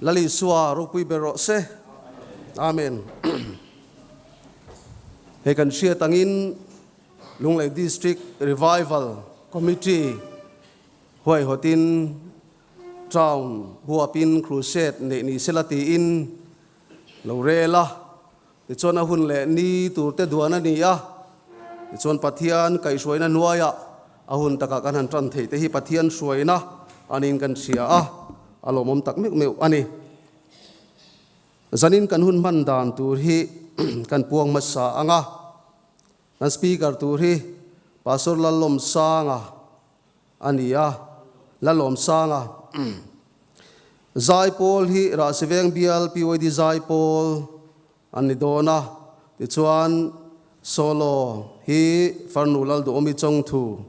Lal Isua ropui ber rawh se. Amen. Hei kan hriat angin Lunglei District Revival Committee huaihawtin Town huapin Crusade neih ni sela tiin lo rel a, tichuan a hun leh ni turte duan a ni a, tichuan Pathian kaihhruaina hnuaiah a hun takah kan han tan theih te hi Pathian hruaina anin kan hria a, a lawmawm tak meuh meuh a ni. Zanin kan hun hman dan tur hi kan puang hmasa ang a, kan Speaker tur hi Pastor Lallawmsanga a ni a, Lalawmsanga Zaipawl hi Rahsiveng bial PYD Zaipawl an ni dawn a, tichuan Solo hi Farnu Lalduhawmi Chawngthu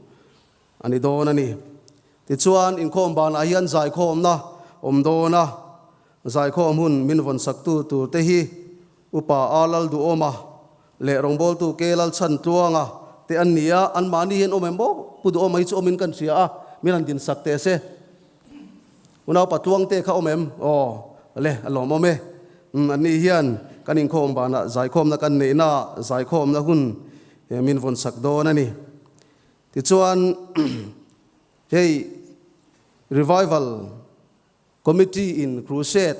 a ni dawn a ni. Tichuan inkhawm banah hian zaikhawmna awm dawn a, zaikhawm hun min vawnsaktu tur te hi Upa A Lalduhawma leh rawngbawltu Ke Lalchhantluanga te an ni a, anmahni hian awm em maw? Pu Duhawma hi chu awmin kan hria a, min han dinsak teh se. Unaupa Tluangte kha awm em? Aw, le, a lawmawm e. Umm, anni hian kan inkhawm banah zaikhawmna kan neihna zaikhawmna hun min vawnsak dawn a ni. Tichuan, hei Revival Committee in Crusade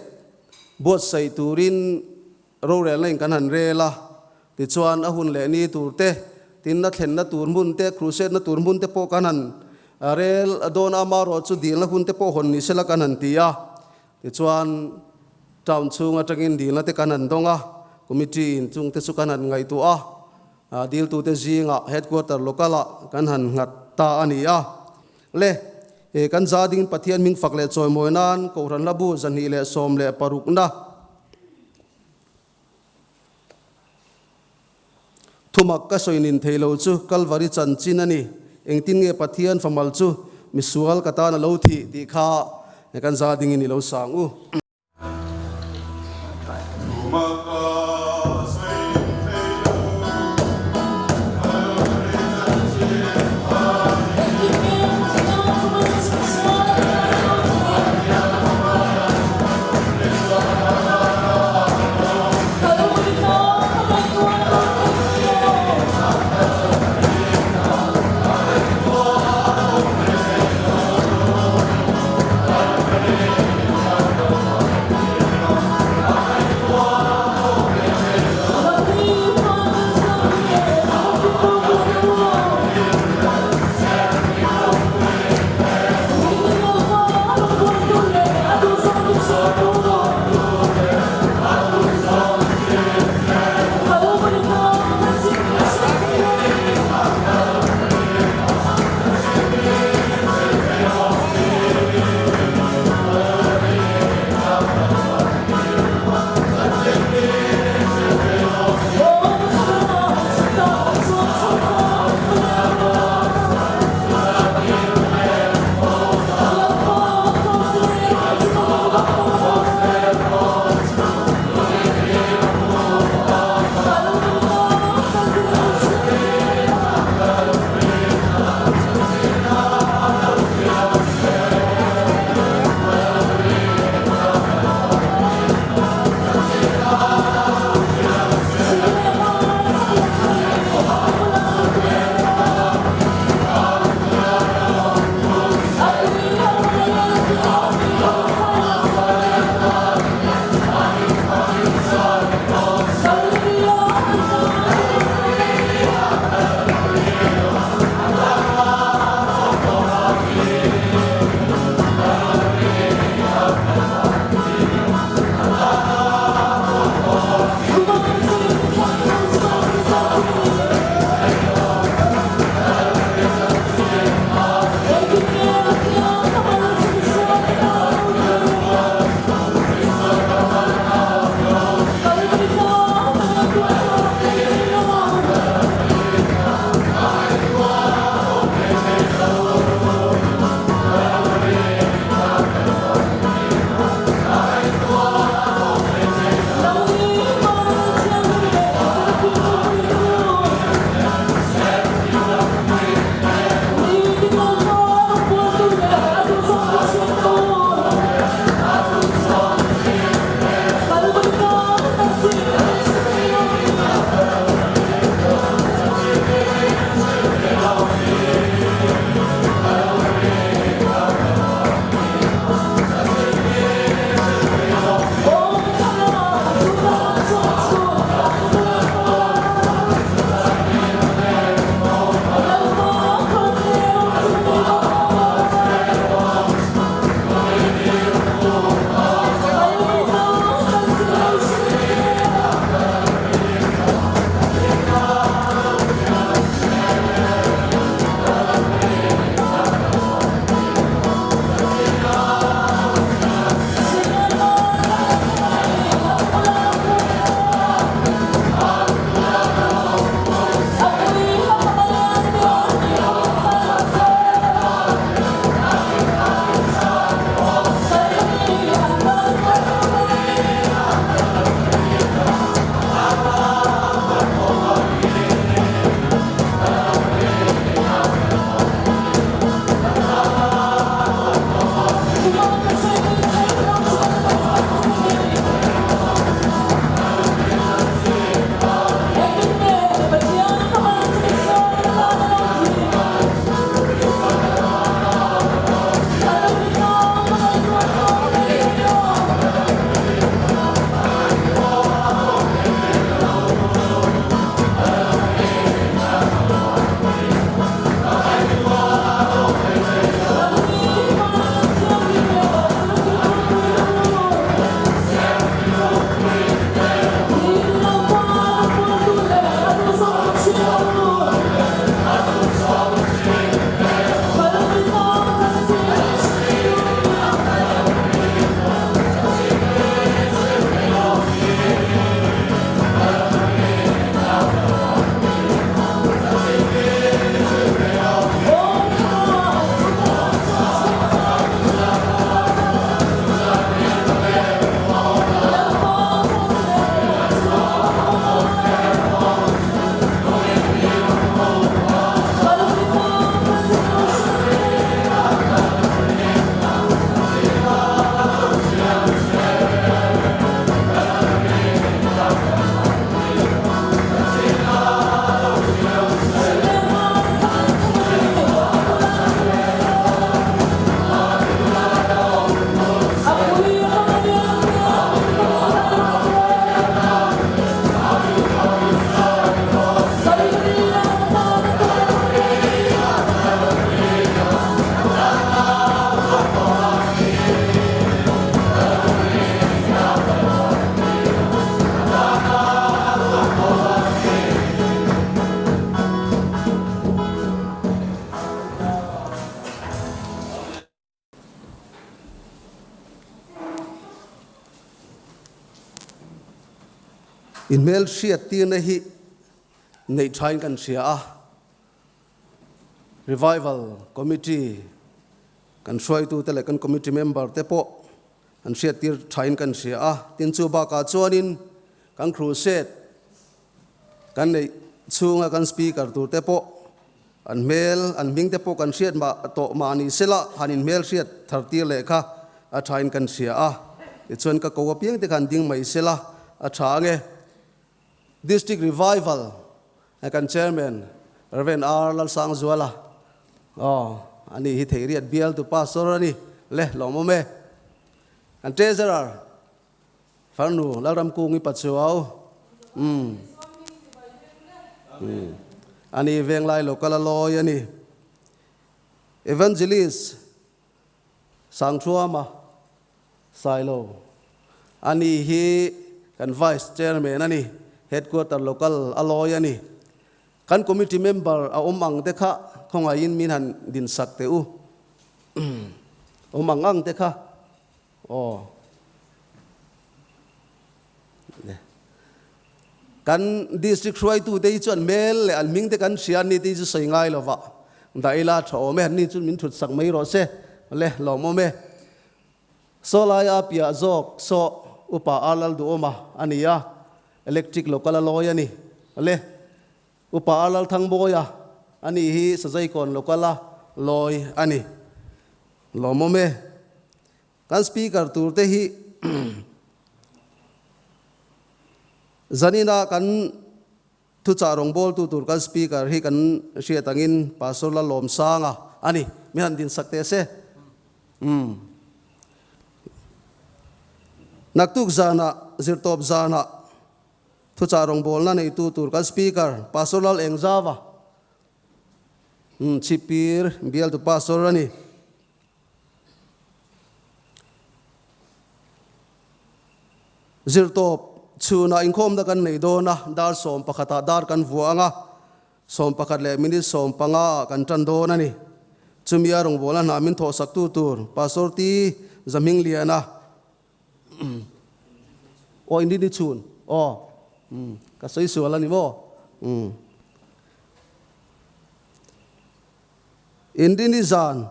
buatsaih turin rorelna in kan han rel a, tichuan a hun leh ni tur te, tin a thlenna tur hmun te, Crusade na tur hmun te pawh kan han rel dawn a, amaherawhchu dilna hun te pawh hawn ni sela kan han ti a, tichuan town chhung atangin dilna te kan han dawng a, Committee in chung te chu kan han ngaihtuah a, diltute zingah Headquarter local ah kan han nghat ta a ni a. Le, he kan za ding Pathian hming fak leh chawimawi nan Kohhran Hlabu 216 na thumak ka sawi nin thei lo chu Kalvari chanchin a ni. Engtin nge Pathian famal chu misual ka tan a lo thih tih kha he kan za dingin i lo sang u. Inhmel hriat tirna hi neih thain kan hria a, Revival Committee kan hruaitute leh kan committee member te pawh an hriat tir thain kan hria a, tin chu bakah chuanin kan crusade Kan neih chhunga kan speaker tur te pawh an hmel, an hming te pawh kan hriat mah tawh mah ni sela han in hmel hriat thar tir leh kha a tha in kan hria a, tichuan ka ko apiang te khan ding mai sela a tha ange. District Revival kan Chairman Rev. R. Lalsangzuala aw ani hi Theiriat bialtu Pastor a ni le lawmawm e. Kan Treasurer Farnu Lalramkungi Pachuau umm umm ani Venglai local a lawi a ni. Evangelist Sangthuama Sailo ani hi kan Vice Chairman a ni, Headquarter local a lawi a ni. Kan committee member a awm ang te kha khawngaihin min han dinsak teh u. Awm ang ang te kha. Aw. Kan district hruaitute hi chuan hmel leh an hming te kan hria an ni te hi chu sawi ngai lo va, dah ila tha awm e, an ni chu min thut sak mai rawh se, le lawmawm e. Saw laia piah zawk saw upa Ar Lalduhawma a ni a, electric local a lawi a ni, le Upa Ar Lalthangmawia a ni hi Sazaikawn local a lawi a ni, lawmawm e. Kan speaker tur te hi zanina kan thuchah rawngbawltu tur kan speaker hi kan hriat angin Pastor Lalawmsanga a ni. Mi han dinsak teh se. Umm. Naktuk zanah, zirtawp zanah thuchah rawngbawlna neitu tur kan speaker Pastor Lalengzava, umm, Chhipir bialtu Pastor a ni. Zirtawp chhunah inkhawmna kan nei dawn a, dar sawmpakhatah dar kan vuah ang a, sawmpakhat leh minute sawmpanga ah kan tan dawn a ni. Chumi a rawngbawlna hna min thawhsaktu tur Pastor T. Zahmingliana aw in ni chhun aw ka sawi sual a ni maw? Inrini zan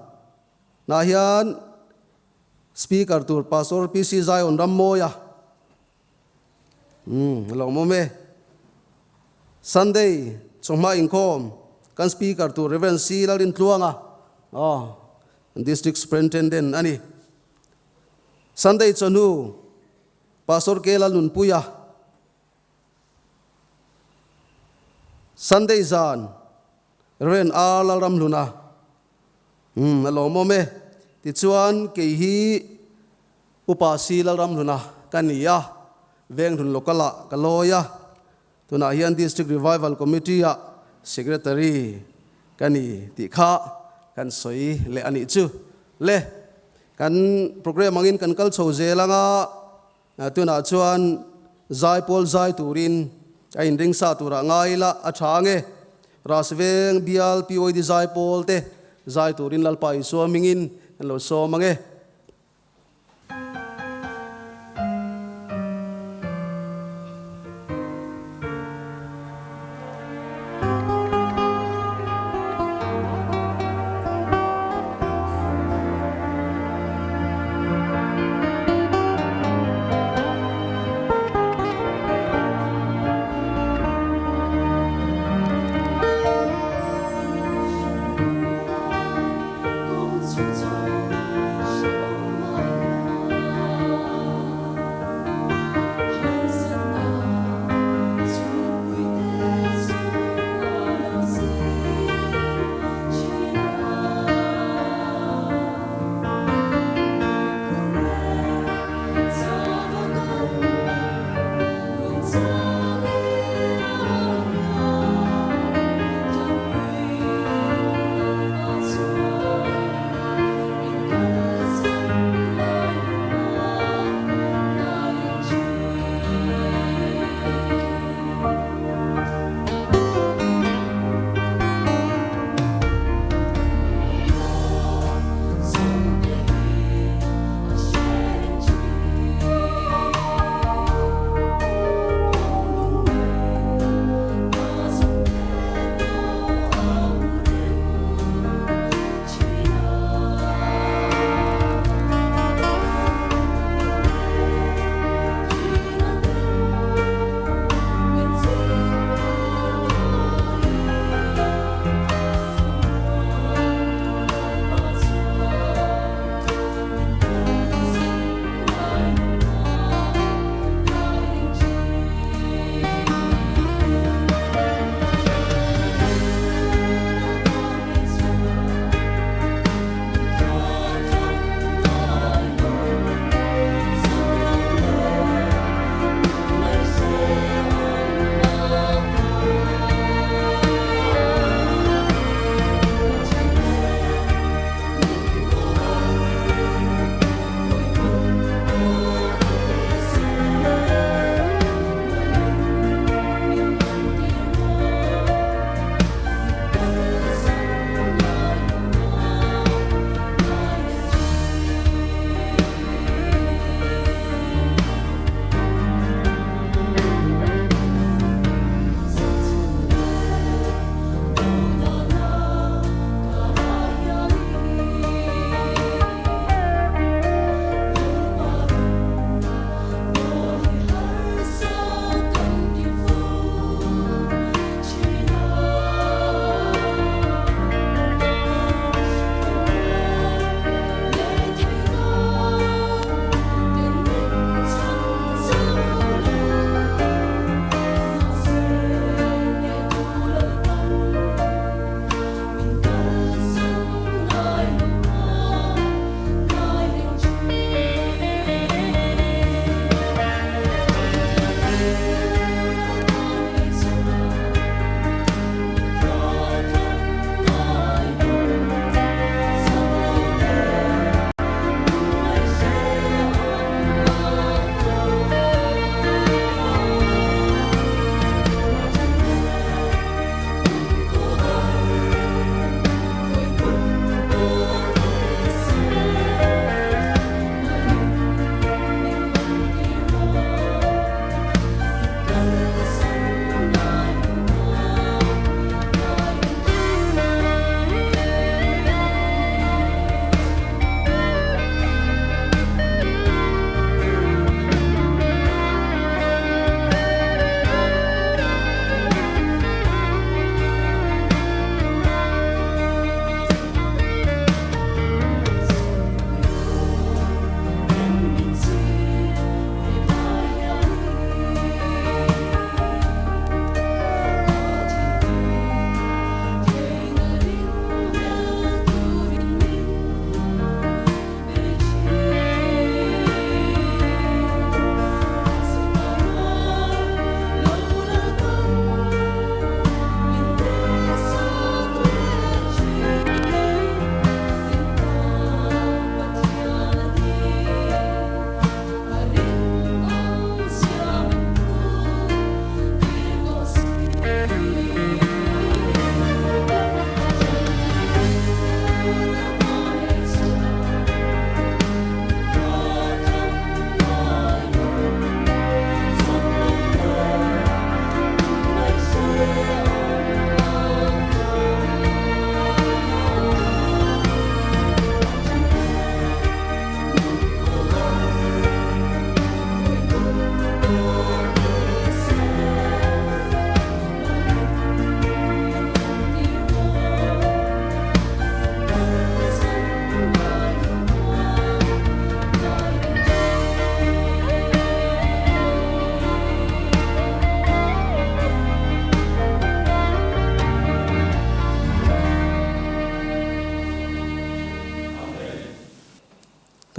nah hian Speaker tur Pastor PC Zion Rammawia umm a lo awm e. Sunday chawhma inkhawm kan Speaker tur Rev. C Lalrintluanga aw District Superintendent a ni. Sunday chawhnu Pastor K Lalnunpuia Sunday zan Rev R Lalramhluna Umm a lawmawm e. Tichuan kei hi Upa C Lalramhluna ka ni a, Venghlun Local ah ka lawi a, tunah hian District Revival Committee ah Secretary ka ni tih kha kan sawi leh a nih chu. Le, kan programme angin kan kal chho zel anga tunah chuan zaipawl zai turin a inring sa turah ngai ila a tha ange. Rasveng bial PYD zaipawl te zai turin Lalpa Isua hmingin kan lo sawm ange.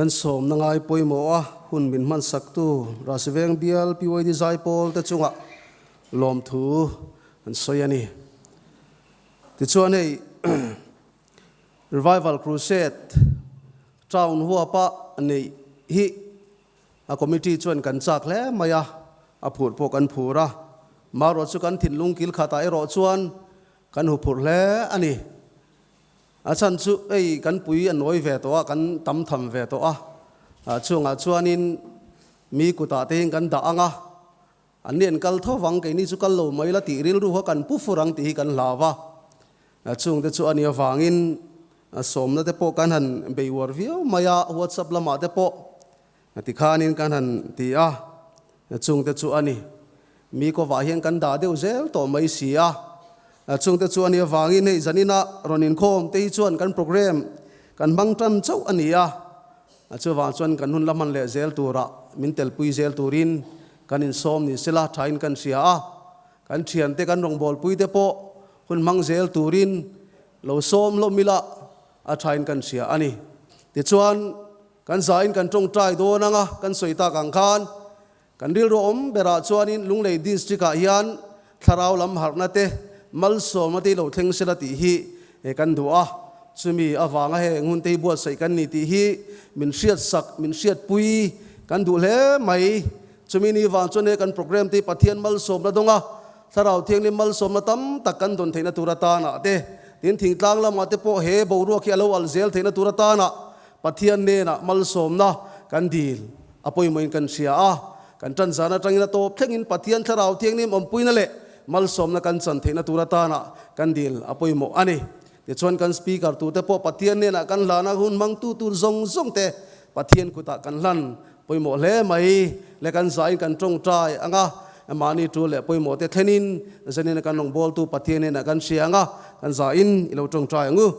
Kan sawmna ngai pawimawh a hun min hmansaktu Rasiveng bial PYD Zaipawl te chungah lawmthu an sawi a ni. Tichuan hei Revival Crusade town huapa neih hi a committee chuan kan chak hle mai a, a phur pawh kan phur a, marawh chu kan thinlung kil khatah erawh chuan kan huphurh hle a ni. A chhan chu hei kan pui a nawi ve tawh a, kan tam tham ve tawh a, chungah chuanin mi kutah te hian kan dah ang a, An ni an kal tho vang, keini chu kal lo mai la tih rilru kha kan pu fur ang tih hi kan hlau a. Chungte chu a nih avangin sawmna te pawh kan han bei uar viau mai a, WhatsApp lamah te pawh tikhanin kan han ti a, chungte chu a ni. Mi kawvah hian kan dah deuh zel tawh mai si a, chungte chu a nih avangin hei zanina rawn inkhawm te hi chuan kan programme kan hmang tan chauh a ni a. Chuvang chuan kan hun la hman leh zel turah min telpui zel turin kan insawm ni sela thain kan hria a, kan thiante kan rawngbawlpui te pawh hun hmang zel turin lo sawm hlawm ila a thain kan hria a ni. Tichuan kan zain kan tawngtai dawn anga kan sawi tak ang khan Kan rilru awm berah chuanin Lunglei District-ah hian thlarau lam harhna te, malsawmna te hi lo thleng sela tih hi kan duh a. Chumi avanga heng hun te hi buatsaih kan ni tih hi min hriatsak, min hriatpui kan duh hle mai. Chumi ni vang chuan he kan programme te hi Pathian malsawmna dawnga Thlarau Thianghlim malsawmna tam tak kan dawn theihna tur atana te, tin thingtlang lamah te pawh he boruak hi a lo al zel theihna tur atana Pathian hnenah malsawmna kan dil a pawimawhin kan hria a, kan tan zan atangin a tawp thlengin Pathian Thlarau Thianghlim awmpuina leh malsawmna kan chan theihna tur atana kan dil a pawimawh a ni. Tichuan kan Speaker tute pawh Pathian hnenah kan hlana hun hmangtu tur zawng zawng te Pathian kutah kan hlan pawimawh hle mai le kan zahin kan tawngtai ang a, mahni tul leh pawimawh te thlenin zanin a kan rawngbawltu Pathian hnenah kan hria ang a, kan zahin i lo tawngtai ang u.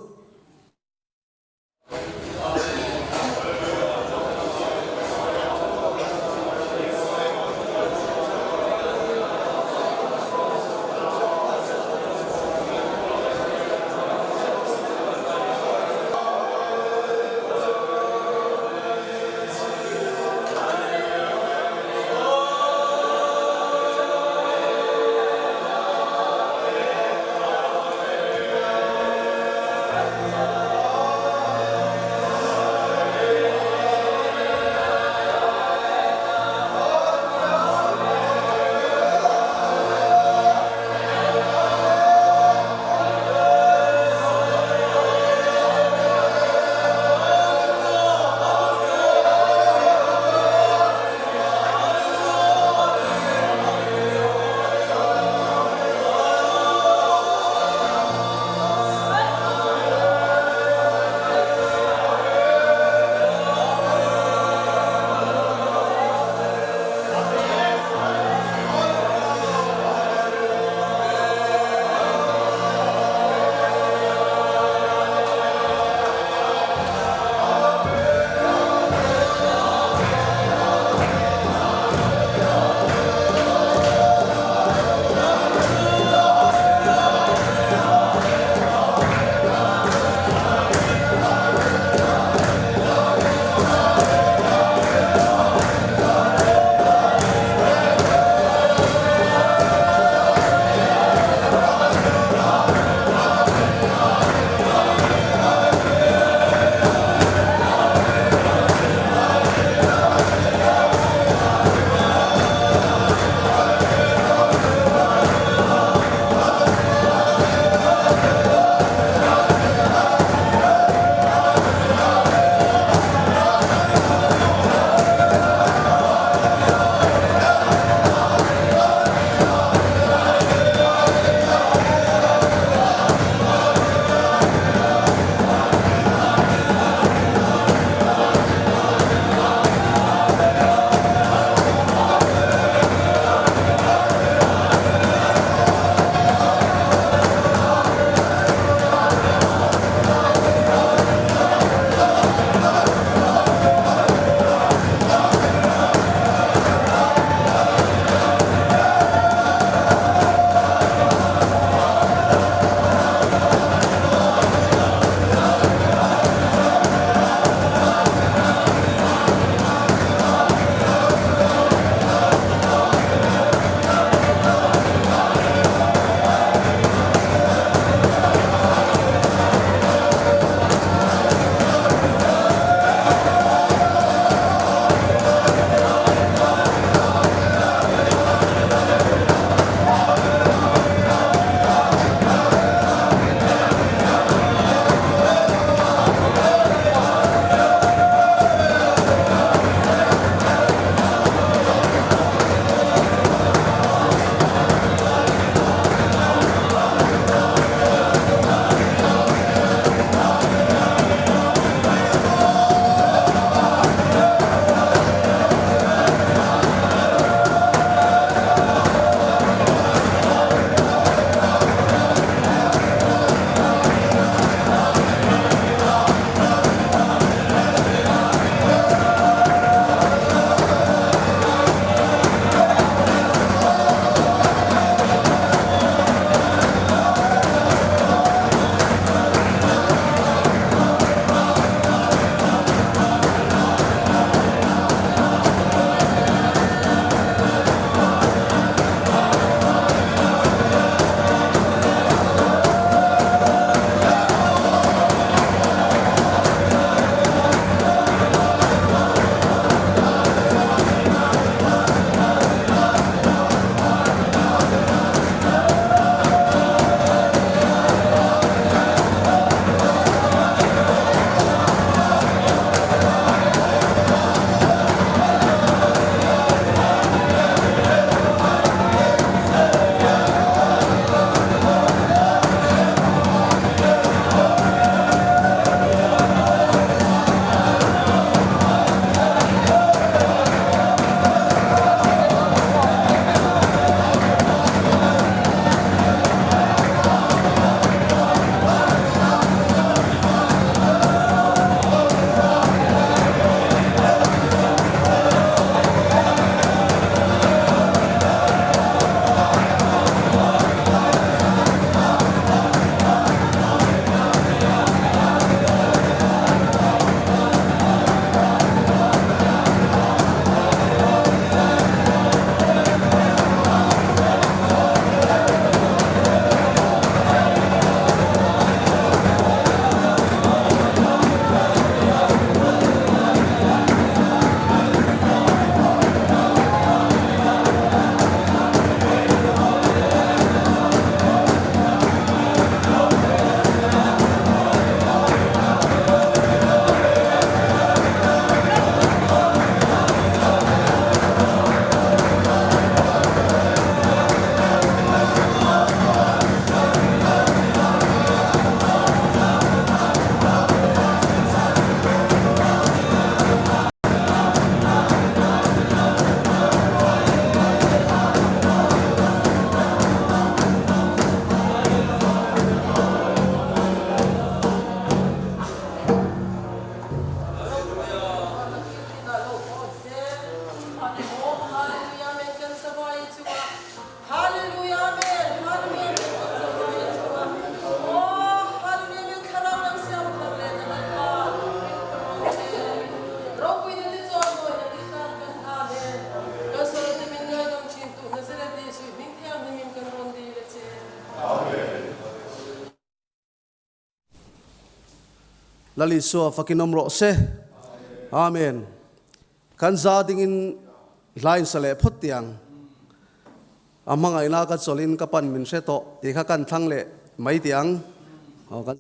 Lal Isua fakin awm rawh se. Amen. Kan za dingin hla in sa leh phawt tiang. A hmangaihna ka chawlhin ka pan min hre tawh tih kha kan thlang leh mai tiang. Aw kan.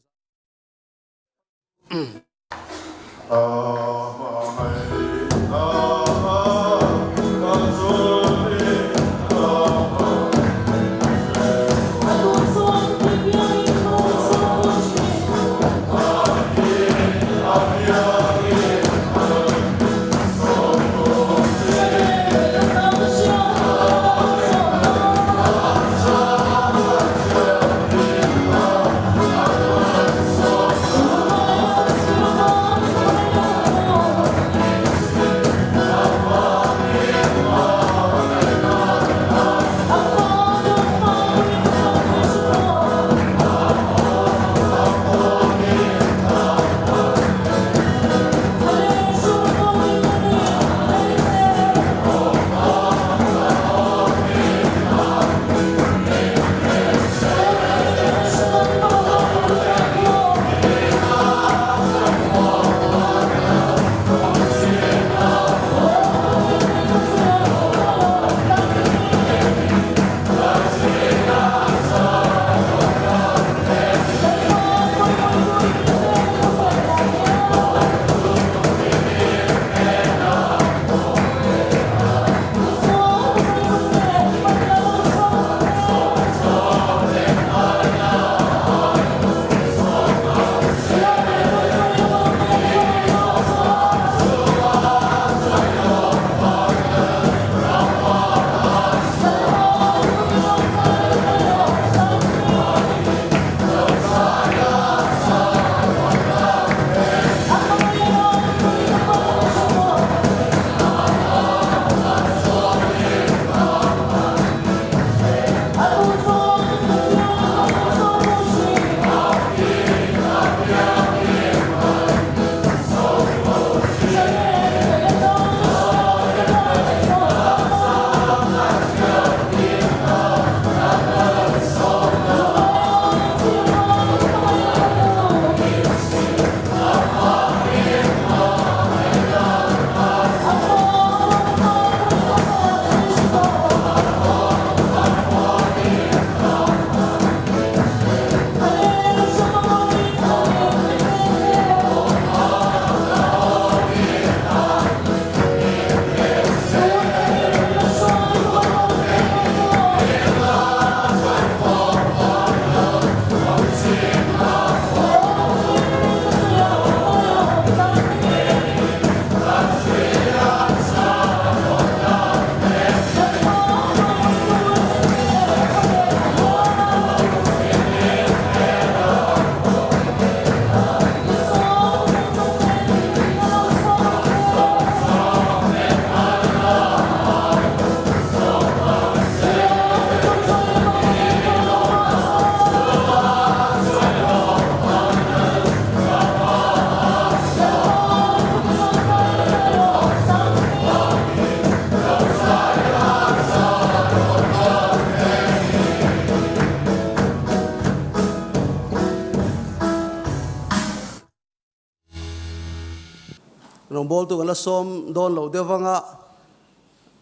Rawngbawltu kan la sawm dawn lo deuh vanga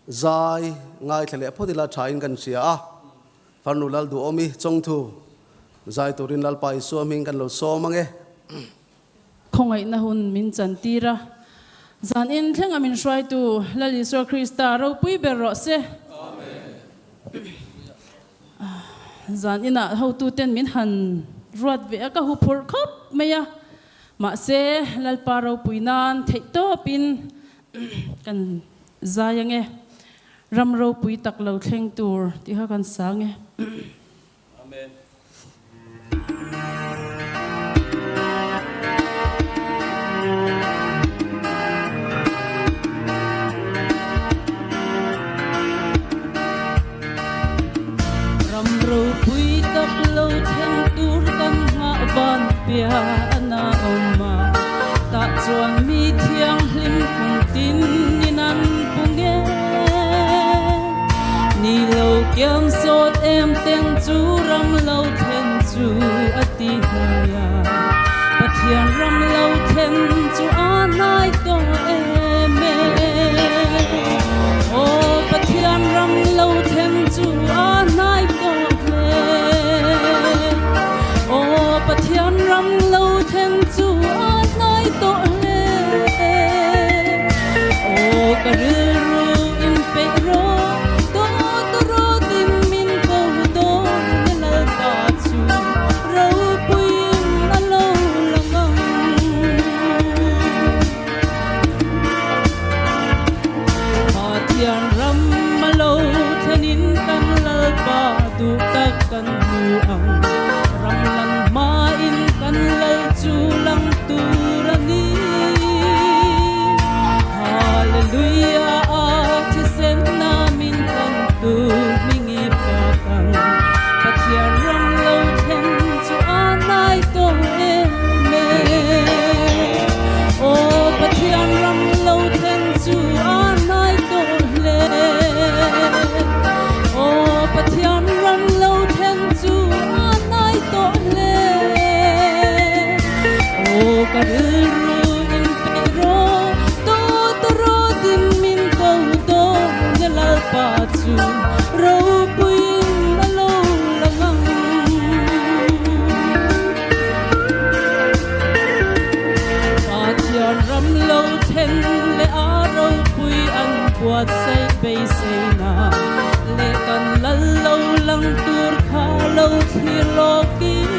zai ngaithla leh phawt ila thain kan hria a. Farnu Lal Duhawmi Chawngthu zai turin Lalpa Isua hming kan lo sawm ange. Khawngaihna hun min chantir a, zan in thlenga min hruaitu Lal Isua Krista ropui ber rawh se. Zan inah hotuten min han ruat ve a, ka hu phurh khawp mai a, mahse Lalpa ropui nan theih tawpin kan zai ange, ram ropui tak lo thleng tur tih kha kan sang e. Amen. Ram ropui tak lo thleng tur kan nghah van piah a awm a, tah chuan mi thianghlim kum tin in an pu nge. Ni lo kiam sawt em ten chu ram lo thlen chu a ti hnai a. Pathian. Pathian ram lo thlen chu a hnai tawh em e. Aw Pathian ram lo thlen chu a hnai tawh hle. Aw Pathian ram lo thlen chu a hnai tawh hle. Aw ka rilru in peih rawh, dawt rawtin min ko dawn e Lalpa chu ropuiin a lo lang ang. Pathian ram a lo thlenin kan Lalpa duh tak kan hmu ang. Ram lan hmain kan Lal chu lang tur a ni. Hallelujah a thisen na min kan tur hmingi fak ang. Pathian ram lo thlen chu a nai tawh em e. Aw Pathian ram lo thlen chu a nai tawh hle. Aw Pathian ram lo thlen chu a nai tawh hle. Aw ka rilru in peih rawh, dawt rawtin min ko dawn e Lalpa chu ropuiin a lo lang ang. Pathian ram lo then leh a ropui an buatsaih beiseina leh kan lal lo lang tur kha lo thlir lawkin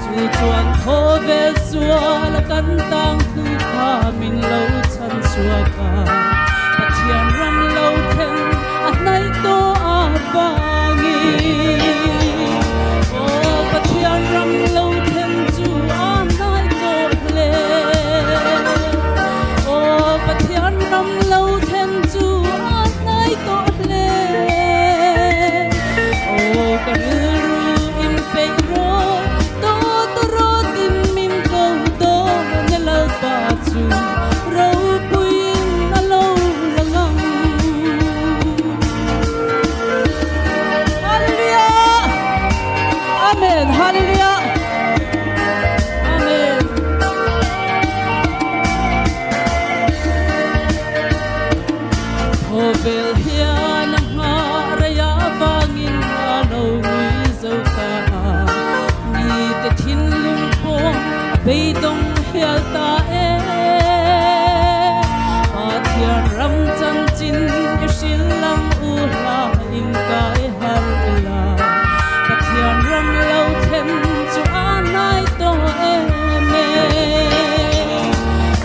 chu chuan khawvel sual a kan tang hnu kha min lo chhan chhuak a, Pathian ram lo then a hnaih tawh avangin. Aw Pathian ram lo then chu a hnaih tawh hle. Aw Pathian ram lo then chu a hnaih tawh hle. Aw ka rilru in peih rawh, dawt rawtin min ko dawn e Lalpa chu ropuiin a lo lang ang. Hallelujah! Amen! Hallelujah! Amen! Khawvel hian a nghah rei avangin a lo ngui zo ta a, mite thinlung pawh a beidawng hial ta e. Pathian ram chanchin i hrilh ang u hla in kai har ila, Pathian ram lo then chu a nai tawh em e.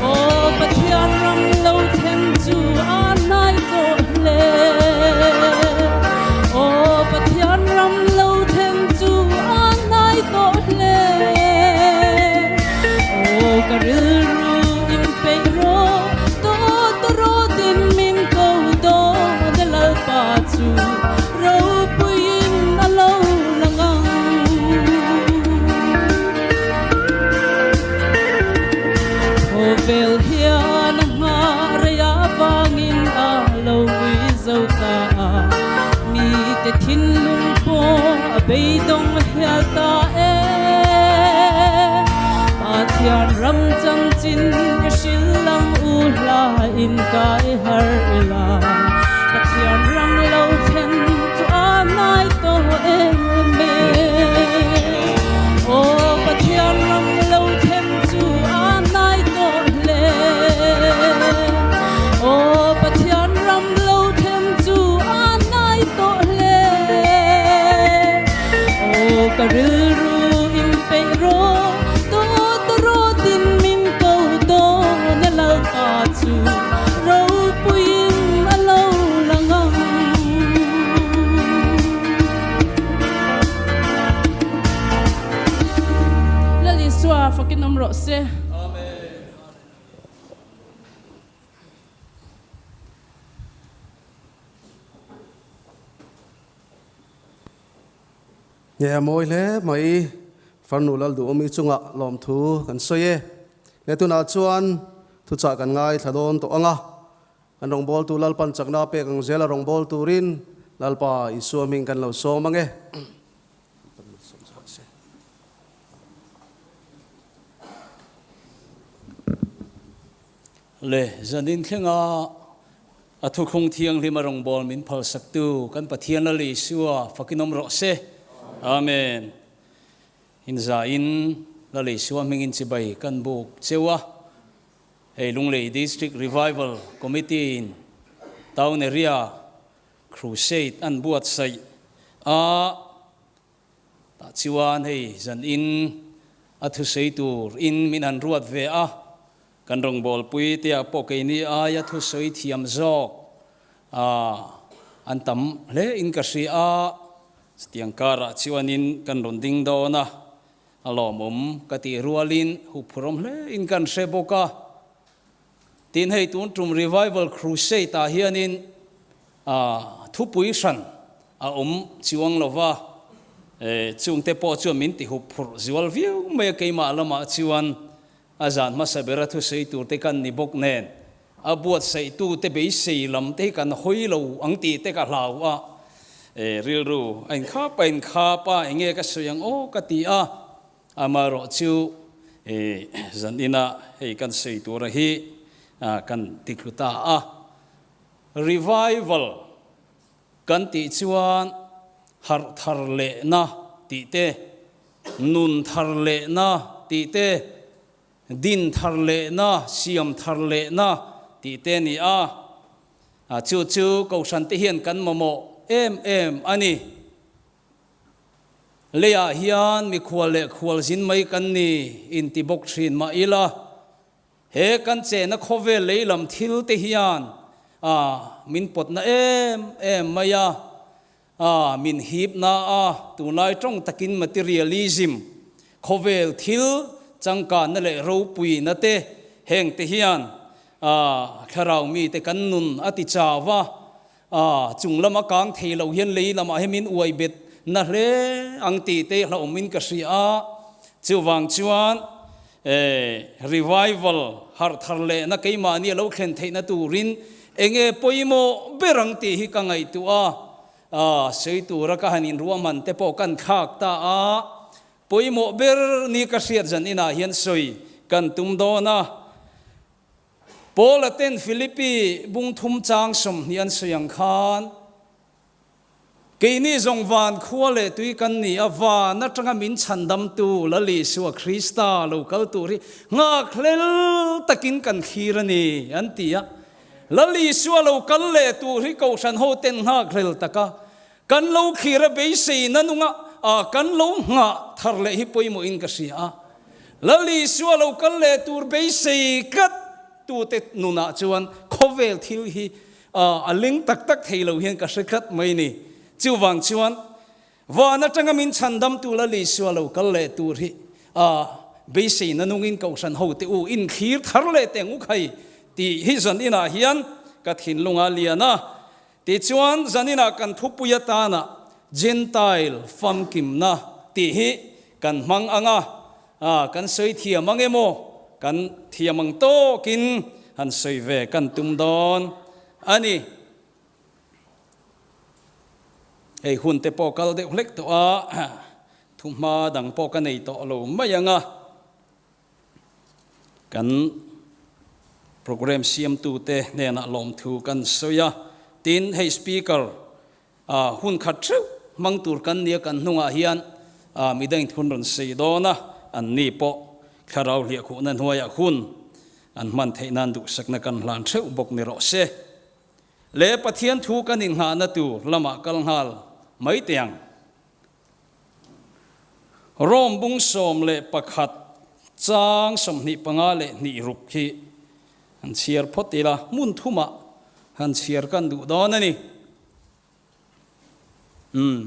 Aw Pathian ram lo then chu a nai tawh hle. Aw Pathian ram lo then chu a nai tawh hle. Aw ka rilru in peih rawh, dawt rawtin min ko dawn e Lalpa chu ropuiin a lo lang ang. Khawvel hian a nghah rei avangin a lo ngui zo ta a, mite thinlung pawh a beidawng hial ta e. Pathian ram chanchin i hrilh ang u hla in kai har ila, Pathian ram lo thlen chu a ngai tawh em e. Aw Pathian ram lo thlen chu a ngai tawh hle. Aw Pathian ram lo thlen chu a ngai tawh hle. Aw ka rilru in peih rawh, dawt rawtin min ko dawn e Lalpa chu ropuiin a lo lang ang. Lal Isua fakin awm rawh se. Nge a mawi hle mai, Farnu Lalduhawmi chungah lawmthu kan sawi e. Nge tunah chuan thuchah kan ngaithla dawn tawh ang a, kan rawngbawltu Lalpan chakna pek ang zela rawngbâwl turin Lalpa Isua hming kan lo sawm ang e. Le zanin thlenga a thukhung thianghlim a rawngbâwl min phalsaktu kan Pathian Lal Isua fakin awm rawh se. Amen. Inzaiin Lal Isua hmingin chibai kan buk cheu a. Hei Lunglei District Revival Committee in Town Area Crusade an buatsaih a, tah chuan hei zan in a thusawi tur in min han ruat ve a, kan rawngbawlpui te ah pawh keini aia thusawi thiam zawk a an tam hle in ka hria a, chutiang karah chuanin kan rawn ding dawn a. A lawmawm ka tih rualin huphurhawm hle in kan hre bawk a. Tin hei tun tum Revival Crusade ah hianin thupui hran a awm chuang lo va, chungte pawh chuan min ti huphurh zual viau mai a, keimah lamah chuan a zan hmasa bera thusawi turte kan ni bawk nen a buatsaihtu te beisei lam te hi kan hawi lo ang tih te ka hlau a, rilru a inkhap a inkhap a, enge ka sawi ang aw ka ti a, amaherawh chu zan ina hei kan sawi tura hi kan tithlu ta a, revival kan tih chuan harh thar lehna tih te, nun thar lehna tih te, Din thar lehna, siam thar lehna tih te a ni a, chu chu Kohhran te hian kan mamawh em em a ni. Leiah hian mikhual leh khualzin mai kan ni inti bawk thin mah ila, he kan chehna khawvel lei lam thil te hian min pawtna em em mai a, min hip na a, tunlai tawng takin materialism, khawvel thil changkanna leh ropuina te heng te hian thlarau mite kan nun a ti chau a, chung lama kang thei lo hian lei lamah hian min uai bet na hle ang tih te hlauhawmin ka hria a, chuvang chuan revival harh thar lehna keimahni a lo thlen theihna turin enge pawimawh ber ang tih hi ka ngaihtuah a, sawi tura ka han inruahman te pawh kan thlak ta a, pawimawh ber ni ka hriat zan inah hian sawi kan tum dawn a. Paula ten Philippi bungthum chang 20 an sawi ang khan, Keini zawng van khua leh tui kan ni a, van atanga min chhandamtu Lal Isua Krista lo kal tur hi nghakhlel takin kan thlir a ni, an ti a. Lal Isua lo kal leh tur hi Kohhran hoten nghakhlel taka kan lo thlir a, beiseina nunga kan lo nghah thar leh hi pawimawhin ka hria a. Lal Isua lo kal leh tur beisei tlat tute nunah chuan khawvel thil hi A ling tak tak thei lo hian ka hre tlat mai ni. Chuvang chuan van atanga min chhandamtu Lal Isua lo kal leh tur hi a beiseina nungin Kohhran hote u inthlir thar leh teh nguk hai tih hi zan inah hian ka thinlung a lian a. Tichuan zan inah kan thupui atana Gentile famkimna tih hi kan hmang ang a, kan sawi thiam ang emaw kan thiam ang tawkin han sawi ve kan tum dawn a ni. Hei hun te pawh kal deuh hlek tawh a, thuhma dang pawh ka nei tawh lo mai ang a, kan programme siamtute hnenah lawmthu kan sawi a, tin hei speaker Hun khat theuh hmang tur kan nia kan hnungah hian midang thun rawn sei dawn a, an ni pawh thlarau hliahkhuhna hnuaiah hun an hman theih nan duhsakna kan hlan theuh bawk ni rawh se. Le Pathian thu kan inghahna tur lamah kal nghal mai teh ang. Rome bung 11 chang 25 leh hnih ruk hi han chhiar phawt ila, hmun thumah han chhiar kan duh dawn a ni. Umm,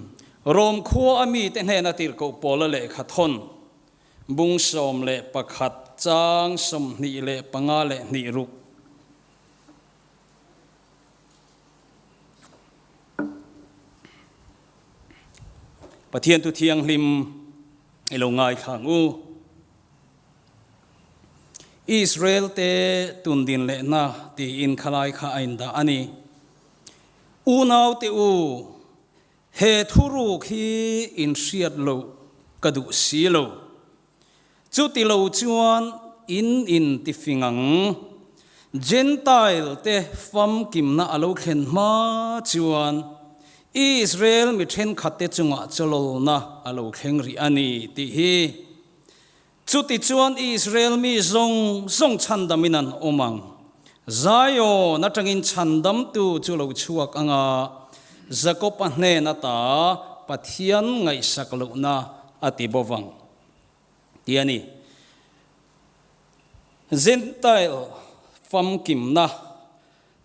Rome khua a mite hnena tirhkoh Paula lehkha thawn bung 11 chang 25 leh hnih ruk. Pathian thu thianghlim i lo ngaithla ang u. Israel te tundin lehna tiin khalai kha a indah a ni. Unaute u, he thuruk hi in hriat loh ka duh si lo. Chuti lo chuan in intifing ang. Gentile te famkimna a lo thlen hma chuan Israel mi thenkhatte chungah chawlawlna a lo thleng rih a ni tih hi. Chutichuan Israel mi zawng zawng chhandamin an awm ang. Zion atangin chhandamtu chu lo chhuak ang a, Jakob-a hnen ata Pathian ngaihsak lohna a ti bo vang, ti a ni. Gentile famkimna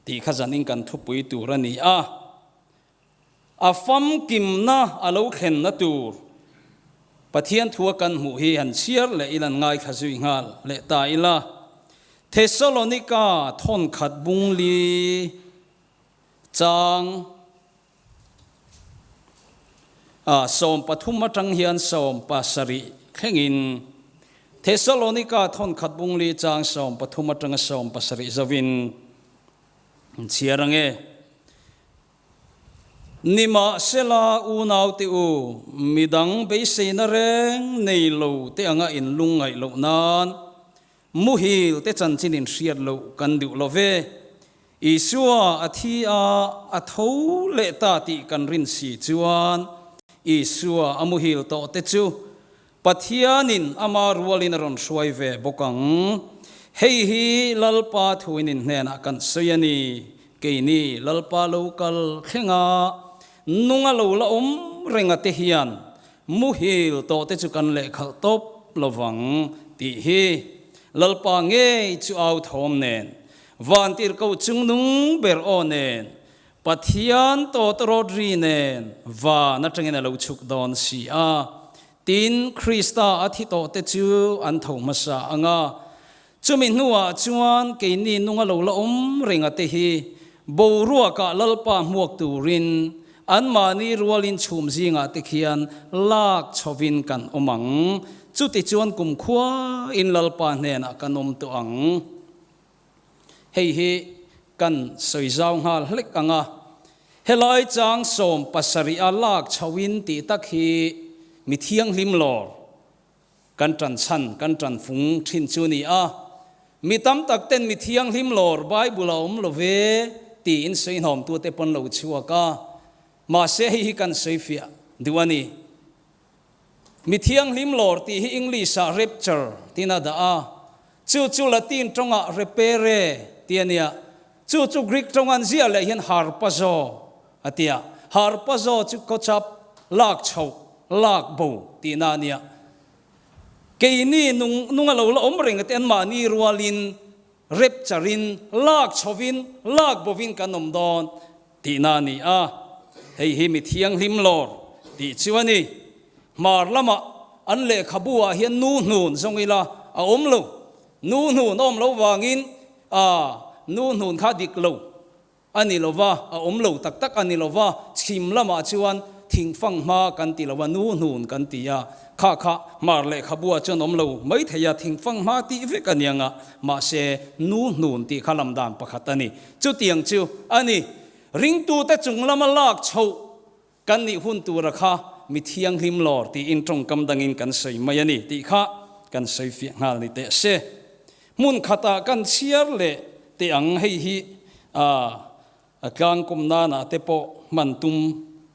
tih kha zanin kan thupui tur a ni a. A famkimna a lo thlenna tur Pathian thua kan hmuh hi han chhiar leh ila an ngaithla zui nghal leh ta ila. Thesalonika thawnkhat bungli chang a 13 atang hian 17 thlengin Thesalonika thawnkhat bungli chang 13 atanga 17 zovin an chhiar ange. Nimahsela, unaute u, midang beiseina reng nei lo te anga in lungngaih loh nan muhil te chanchin in hriat loh kan duh lo ve. Isua a thi a, a tho leh ta tih kan rin si chuan Isua a muhil tawh te chu Pathianin ama rualin a rawn hruai ve bawk ang. Hei hi Lalpa thuin in hnenah kan sawi a ni. Keini Lalpa lo kal thlenga nunga lo la awm renga te hian muhil tawh te chu kan lehkhalh tawp lo vang tih hi Lalpa ngei chu au thawm nen, vantirhkoh chungnung ber aw nen, Pathian tawtawrawt ri nen van atangin a lo chhuk dawn si a, tin, Krista a thi tawhte chu an tho hmasa ang a. Chumi hnuah chuan keini nunga lo la awm renga te hi boruakah Lalpa hmuak turin anmahni rualin chhum zingah te khian lak chhovin kan awm ang. Chutichuan kumkhuain Lalpa hnenah kan awm tawh ang. Hei hi kan sawi zau nghal hlek ang a, helai chang 70 a lak chhoin tih tak hi mi thianghlim lawr kan tan chhan kan tan fung thin chu ni a, mi tam tak ten mi thianghlim lawr Bible a awm lo ve tiin sawihnawm tute pawn lo chhuak a, mahse hei hi kan sawi fiah duh a ni. Mi thianghlim lawr tih hi English-ah rapture tiin a dah a, chu chu Latin tawngah repere tih a nia. Chu chu Greek tawng an ziah leh hian harpazo a ti a, harpazo chu kawchap, lak chhoh, lak bo tihna a nia. Keini nung nunga lo la awm reng te anmahni rualin rapture-in, lak chhovin, lak bovin kan awm dawn tihna a ni a. Hei hi mi thianghlim lawr tih chu a ni. Hmar lamah an lehkhabu ah hian nu hnun zawng ila a awm lo. Nu hnun a awm lo vangin a nu hnun kha dik lo. A ni lo va, a awm lo tak tak a ni lo va, chhim lamah chuan thingfang hma kan ti lo va, nu hnun kan ti a, kha kha hmar lehkhabua chuan awm lo mai thei a, thingfang hma tih vek a ni ang a, mahse nu hnun tih kha lam dan pakhat a ni. Chutiang chu a ni, ringtute chung lama lak chhoh kan nih hun tura kha mi thianghlim lawr tiin tawngkam dangin kan sawi mai a ni tih kha kan sawi fiah nghal ni teh se. Hmun khatah kan chhiar leh teh ang hei hi a tlangkawm nanah te pawh hman tum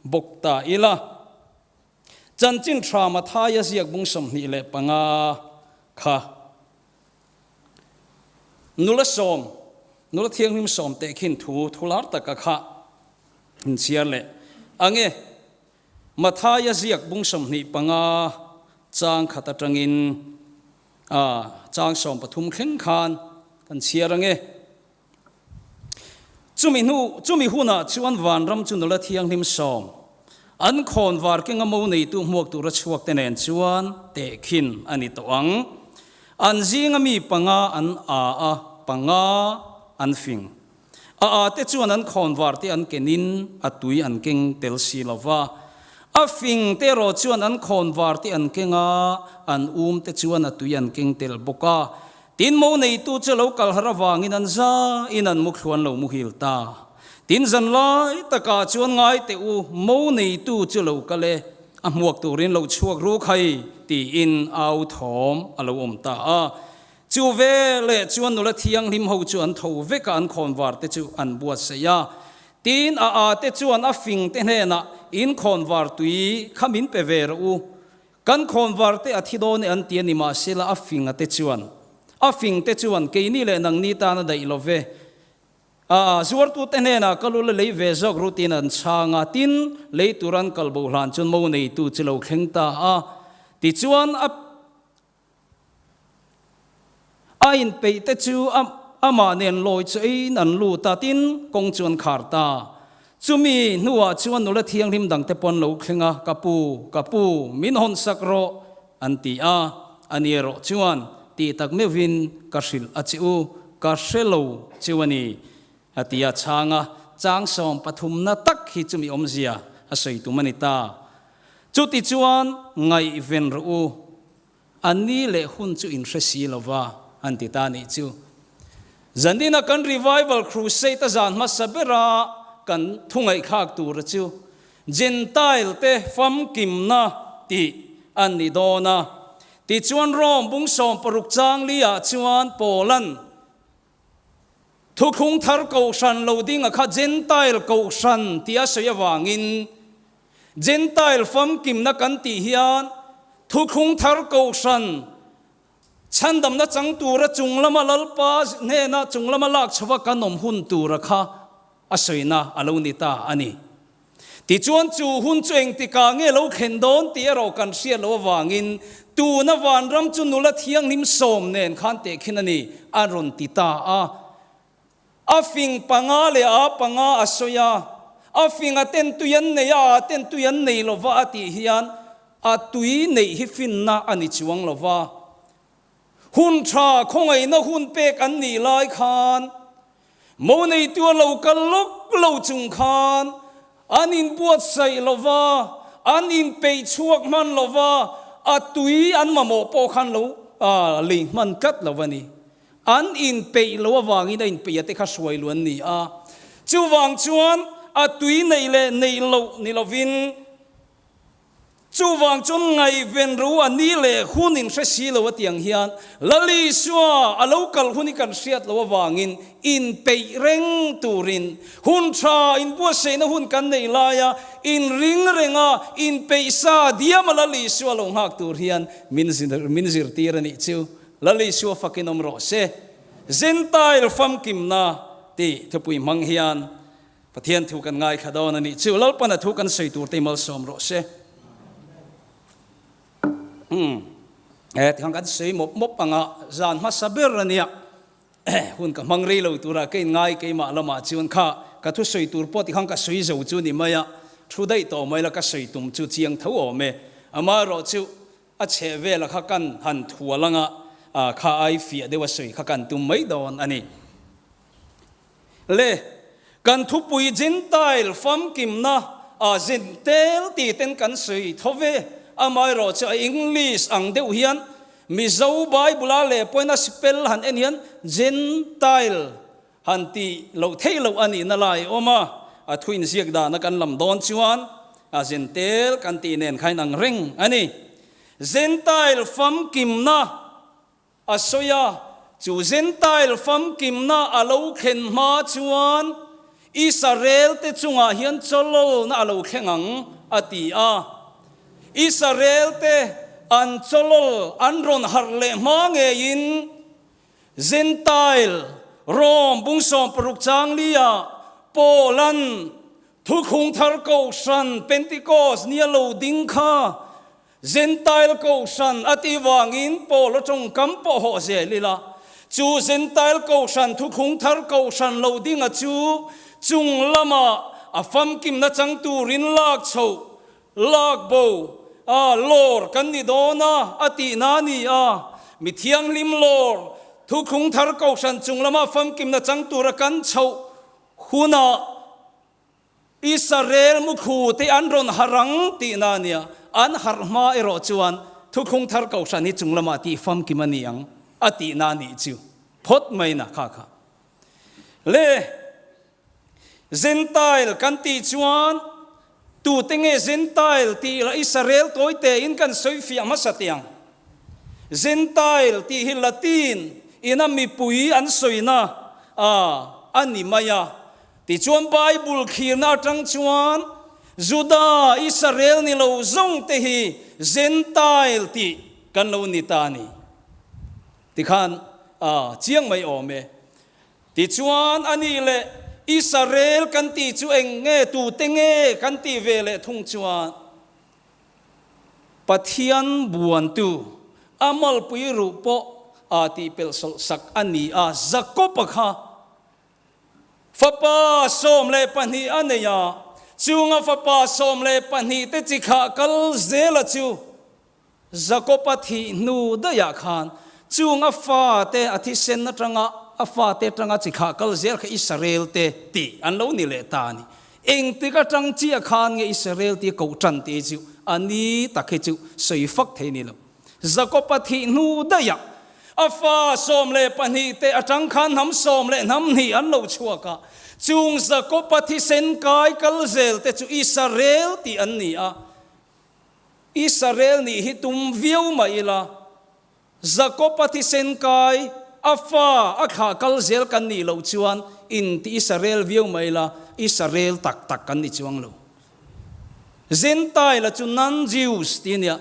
bawk ta ila. Chanchin tha Mathaia ziak bung 25 kha nula sawm, nula thianghlim sawm tehkhin thu thular taka kha Inchhiar leh ang e. Mathaia ziak bung 25 chang khat atangin a chang 13 thleng khan kan chhiar ang e. Chumi hnu, chumi hunah chuan vanram chu nula thianghlim sawm, an khawn var kenga mo neitu hmuak tura chhuak te nen chuan tehkhin a ni tawh ang. An zinga mi panga an a a, panga an fing. A a te chuan an khawnvar te an kenin a tui an keng tel si lo va. A fing te erawh chuan an khawnvar te an keng a, an um te chuan a tui an keng tel bawk a. Tin, mo neitu chu lo kal har avangin an zain an mu thluan lo muhil ta. Tin, zan lai takah chuan ngai teh u, mo neitu chu lo kal e, a hmuak turin lo chhuak ruk hai, tiin au thawm a lo awm ta a. Chu veleh chuan nula thianghlim ho chu an tho vek a, an khawnvar te chu an buatsaih a. Tin, a a te chuan a fing te hnenah, In khawnvar tui kha min pe ve rawh u. Kan khawnvar te a thi dawn e an ti a ni mahsela a fing a te chuan, A fing te chuan keini leh nangni tan a daih lo ve. A zuartute hnenah ka lu la lei ve zawk ru tiin an chhang a, tin, lei tur an kal bo hlan chuan mo neitu chu lo thleng ta a. Tichuan, a a inpeih te chu a amah nen lawi chu eiin an lut a, tin, kawng chu an khar ta. Chumi hnuah chuan nula thianghlim dangte pawh an lo thleng a, Ka pu, ka pu, min hawn sak rawh, an ti a. Ani erawh chuan, Tih tak meuhvin ka hrilh a che u, ka hre lo cheu a ni, a ti a chhang a. Chang sawm pathumna tak hi chumi awmzia a sawi tum a ni ta. Chutichuan, ngaihven rawh u. A ni leh hun chu in hre si lo va, an ti ta nih chu. Zanina kan Revival Crusade a zan hmasa bera kan thu ngaihthlak tura chu Gentile te famkimna tih an ni dawn a. Tichuan Rome bung 16 chang li ah chuan Paula'n Thuthlung thar kohhran lo dinga kha Gentile kohhran tia sawi avangin Gentile famkimna kan tih hian thuthlung thar kohhran chhandamna chang tura chung lama Lalpa hnena chung lama lak chhova kan awm hun tura kha a sawina a lo ni ta a ni. Tichuan chu hun chu engtikah nge lo thlen dawn tih erawh kan hriat loh avangin tuna vanram chu nula thianghlim sawm nen khan tehkhin a ni a rawn ti ta a. A fing panga leh a panga a sawi a, a fing a ten tui an nei a, a ten tui an nei lova a tih hian a tui neih hi finna a ni chuang lova. Hun tha khawngaihna hun pek an nih lai khan mo neitu a lo kal lawk lo chung khan an inbuatsaih lo va, an inpeih chhuak hman lo va, a tui an mamawh pawh khan lo lei hman tlat lo a ni. An inpeih lo avangin a inpeih a te kha hruai lu an ni a. Chuvang chuan a tui neih leh neih loh ni lovin, Chuvang chuan ngaihven ru a ni leh hun in hre si lo a tiang hian Lal Isua a lo kal hun hi kan hriat loh avangin inpeih reng turin hun tha inbuatsaihna hun kan nei laia inring renga inpeih sa diama Lal Isua lo nghak tur hian min min zirtir a nih chu. Lal Isua fakin awm rawh se. Gentile famkimna tih thupui hmang hian Pathian thu kan ngaithla dawn a nih chu. Lalpana thu kan sawi tur te malsawm rawh se. Umm. E tikhan kan sawi mawp mawp anga zan hmasa ber a nia. Hun ka hmang rei lo tura ka inngai keimah lamah chuan kha ka thu sawi tur pawh tikhan ka sawi zo chu ni mai a. Thu daih tawh mai la ka sawi tum chu chiang tho awm e. Amaherawh chu a chheh vela kha kan han thual anga kha ai fiah deuh a sawi kha kan tum mai dawn a ni. Le, kan thupui Gentile famkimna a Gentile ti ten kan sawi tho ve, amaherawh chu a English ang deuh hian Mizo Bible-a leh pawhin a spell han en hian Gentile han tih loh theih loh a nihna lai a awm a, a thu inziak dana kan lam dawn chuan a Gentile kan tih nen kha inang reng a ni. Gentile famkimna. A sawi a, chu Gentile famkimna a lo thlen hma chuan Israel-te chungah hian chawlawlna a lo thleng ang, a ti a. Israel-te an chawlawl an rawn harh leh hma ngeiin Gentile Rome bung 16 chang lia Paul-an Thuthlung Thar Kohhran Pentecost nia lo ding kha Gentile Kohhran a tih vangin Paul a tawngkam pawh hawh zel ila, chu Gentile Kohhran thuthlung thar Kohhran lo dinga chu chung lama a famkimna chang turin lak chhoh, lak bo, a lawr kan ni dawn a, a tihna a ni a. Mi thianghlim lawr, thuthlung thar Kohhran chung lama famkimna chang tura kan chhoh hunah, Israel mukhu te an rawn harh ang tihna a nia, an harh hma erawh chuan Thuthlung Thar Kohhran hi chung lamah tih famkim a ni ang a tihna a nih chu phawt mai na kha kha. Le Gentile kan tih chuan tute nge Gentile tih lah Israel tawi tein kan sawi fiah hmasa teh ang. Gentile tih hi Latin. ina mipui an sawina a a ni mai a. Tichuan Bible khirna atang chuan Juda, Israel ni lo zawng te hi Gentile tih kan lo ni ta a ni. Tikhan a chiang mai awm e. Tichuan a nih leh Israel kan tih chu eng nge, tute nge kan tih ve leh thung chuan Pathian buantu a malpui ruh pawh aa tihpelh sawlh sak a ni a, Jakob-a kha Fapa 12 a nei a, chunga fapa 12 te chi khah kal zela chu Jakob-a thih hnu daihah khan chung a fate a thisen atanga a fate atanga chi khah kal zel kha Israel te tih an lo ni leh ta a ni. Engtik atang chiah khan nge Israel te koh tan tih chu a ni tak hi chu sawi fak thei ni lo. Jakob-a thih hnu daihah a fa 12 te atang khan hnam sawm leh hnam hnih an lo chhuak a, chung Jakob-a thisen kai kal zel te chu Israel tih an ni a. Israel nih hi tum viau mah ila, Jakob-a thisen kai a fa a thlah kal zel kan nih loh chuan inti Israel viau mah ila, Israel tak tak kan ni chuang lo. Gentile-a chu non-Jews tih a nia,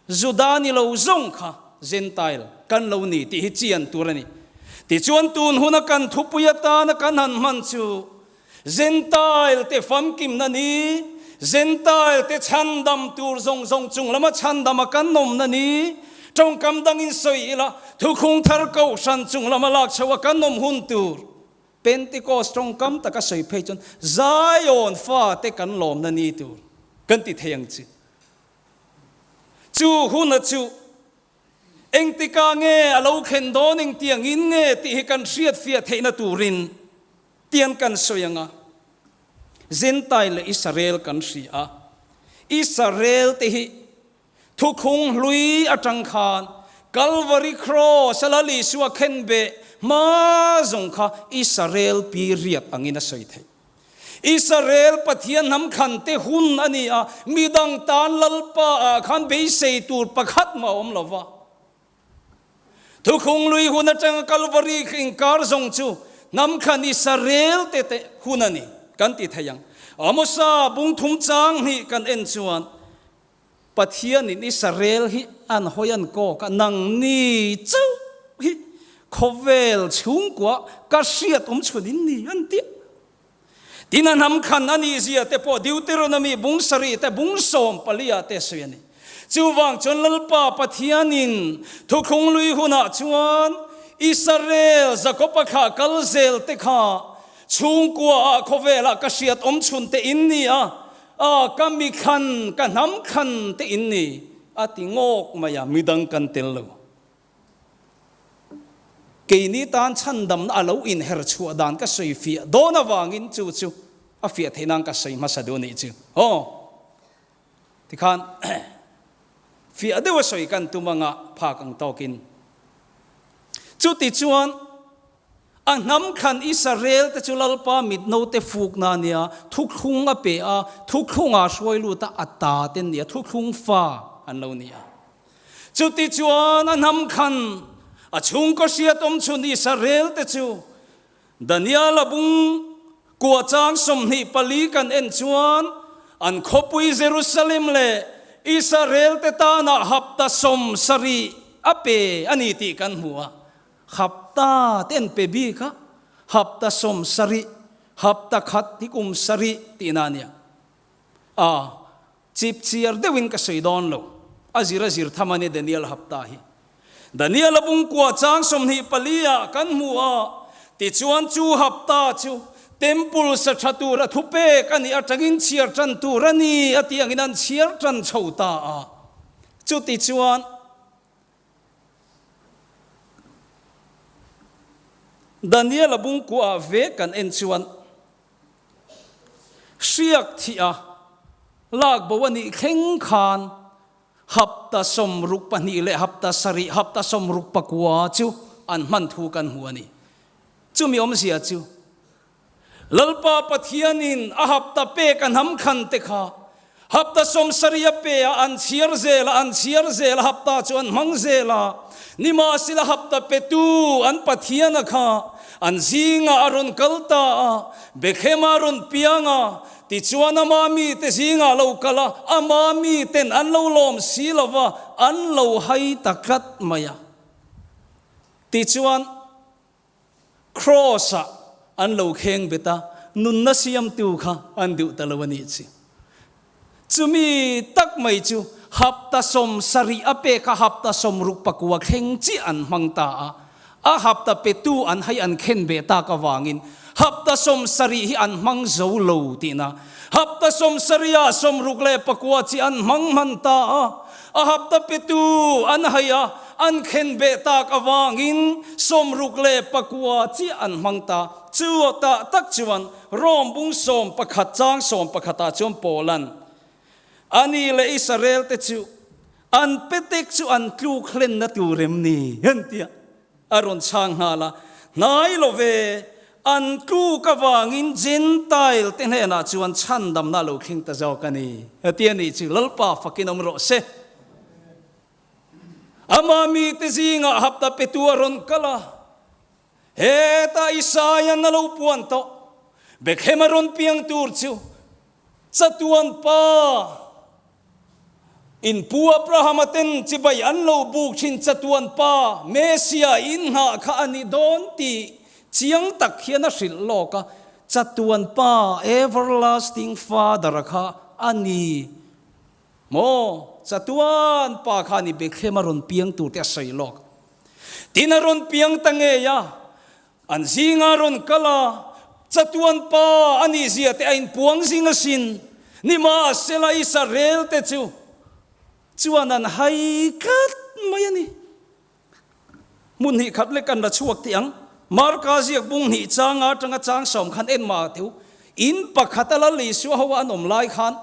Juda ni lo zawng kha Gentile kan lo ni tih hi chian tur a ni. Tichuan tun huna kan thupui atana kan han hman chu Gentile te famkimna ni, Gentile te chhandam tur zawng zawng chung lama chhandama kan awmna ni, tawngkam dangin sawi ila thukhung thar kohhran chung lama lak chhoa kan awm hun tur Pentecost tawngkam taka sawi phei chuan Zion fate kan lawmna ni tur kan ti thei ang chi. Chu huna chu engtika nge a lo khen dawn engtiangin nge tih hi kan hriatfiah theihna turin tian kan sawi ang a. Gentile leh Israel kan hria a. Israel te hi thukhung hlui atang khan Calvary Cross a Lal Isua khenbeh hma zawng kha Israel pi riat angin a sawi theih. Israel Pathian hnam khan te hun a ni a, midang tan Lalpa ah khan beisei tur pakhat mah a awm lo va. Thukhung lui hun atanga Kalvari inkar zawng chu hnam khan Israel te te hun a ni kan ti thei ang. Amosa bung thum chang hnih kan en chuan Pathianin Israel hi an hawi an kawk a, nangni chauh hi khawvel chhungkua ka hriat awm chhun in ni an ti a. Tin a hnam khan a nih zia te pawh Deuteronomy bung sarih te bung sawm pali ah te sawi a ni. Chuvang chuan Lalpa Pathianin thuthlung lui hunah chuan Israel Jakob-a kha kal zel te kha chhungkua ah khawvelah ka hriat awm chhun te in ni a, a ka mi thlan ka hnam thlan te in ni a ti ngawk mai a, midang kan tel lo. Keini tan chhandamna a lo inher chhuah dan ka sawi fiah dawn avangin chu chu a fiah theih nan ka sawi hmasa duh a nih chu. Aw, tikhan fiah deuh a sawi kan tum anga phak ang tawkin. Chuti chuan A hnam thlan Israel te chu Lalpa mitno te fukna a nia, thuthlung a pe a, thuthlungah hruai lut a, a ta te an ni a, thuthlung fa an lo ni a. Chutichuan a hnam thlan a chhungkaw hriat awm chhun Israel te chu Daniel-a bung kua chang 24 kan en chuan an khawpui Jerusalem leh Israel te tanah hapta 70 a pe a ni tih kan hmu a. Hapta te an pe bik a, hapta 70, hapta khat hi kum sarih tihna a nia. A, chip chiar deuhin ka sawi dawn lo, a zir a zir tham a ni Daniel hapta hi. Daniel a bungkua chang 24 ah kan hmu a, tichuan chu hapta chu Temple sa tha tur a thupek a nih atangin chhiar tan tur a ni a tih angin an chhiar tan chho ta a. Chutichuan. Daniel-a bungkuah ve kan en chuan hriak thih a lak bo a nih thleng khan hapta 62 leh hapta sarih hapta 69 chu an hman thu kan hmu a ni. Chumi awmzia chu Lalpa Pathianin a hapta pek a hnam khan te kha. Hapta 70 a pe a, an chhiar zel a, an chhiar zel a, hapta chu an hmang zel a. Nimahsela hapta petu an Pathiana kha an zingah a rawn kal ta a, Bethlehem-ah a rawn piang a, tichuan ama mite zingah a lo kal a, ama miten an lo lawm si lo va, an lo hai ta tlat mai a. Tichuan. Kraws-ah an lo kheng bet a, nunna siamtu kha an duh ta lo a nih chi. Chumi tak mai chu hapta 70 a pek a hapta 69 thleng chiah an hmang ta a, a hapta petu an hai an khen ve tak avangin hapta 70 hi an hmang zo lo tihna. Hapta 70 ah 69 chi an hmang hman ta a, A hapta petu an hai a, an khen beh tak avangin 69 chiah an hmang ta. Chu tah tak chuan Rom bung 11 chang 11 ah chuan Paulan, Ani leh Israel te chu an petek chu an tluk hlenna tur em ni? an ti a. A rawn chhang nghal a, Hnai lo ve, an tluk avangin Gentile te hnenah chuan chhandamna a lo thleng ta zawk a ni, a ti a nih chu. Lalpa fakin awm rawh se. Ama mite zingah hapta petu a rawn kal a, hetah Isaiah-an a lo puan tawh, Bethlehem a rawn piang tur chu chatuan pa, In pu Abrahama ten chibai an lo buk thin chatuan pa Mesia in nghah kha a ni dawn tih chiang tak hian a hrilh lawk a, chatuan pa Everlasting Father kha a ni maw? Chatuan pa kha a ni Bethlehem a rawn piang tur te a sawi lawk. Tin a rawn piang ta ngei a, An zinga rawn kal a, chatuan pa a nih zia te a inpuang zing asin. Nimahsela Israel te chu chuan an hai tlat mai a ni. Hmun hnih khat lek an la chhuak tih ang. Marka ziak bung hnih changa atanga chang sawm khan en mah teu. In pakhat a Lal Isua ho a an awm lai khan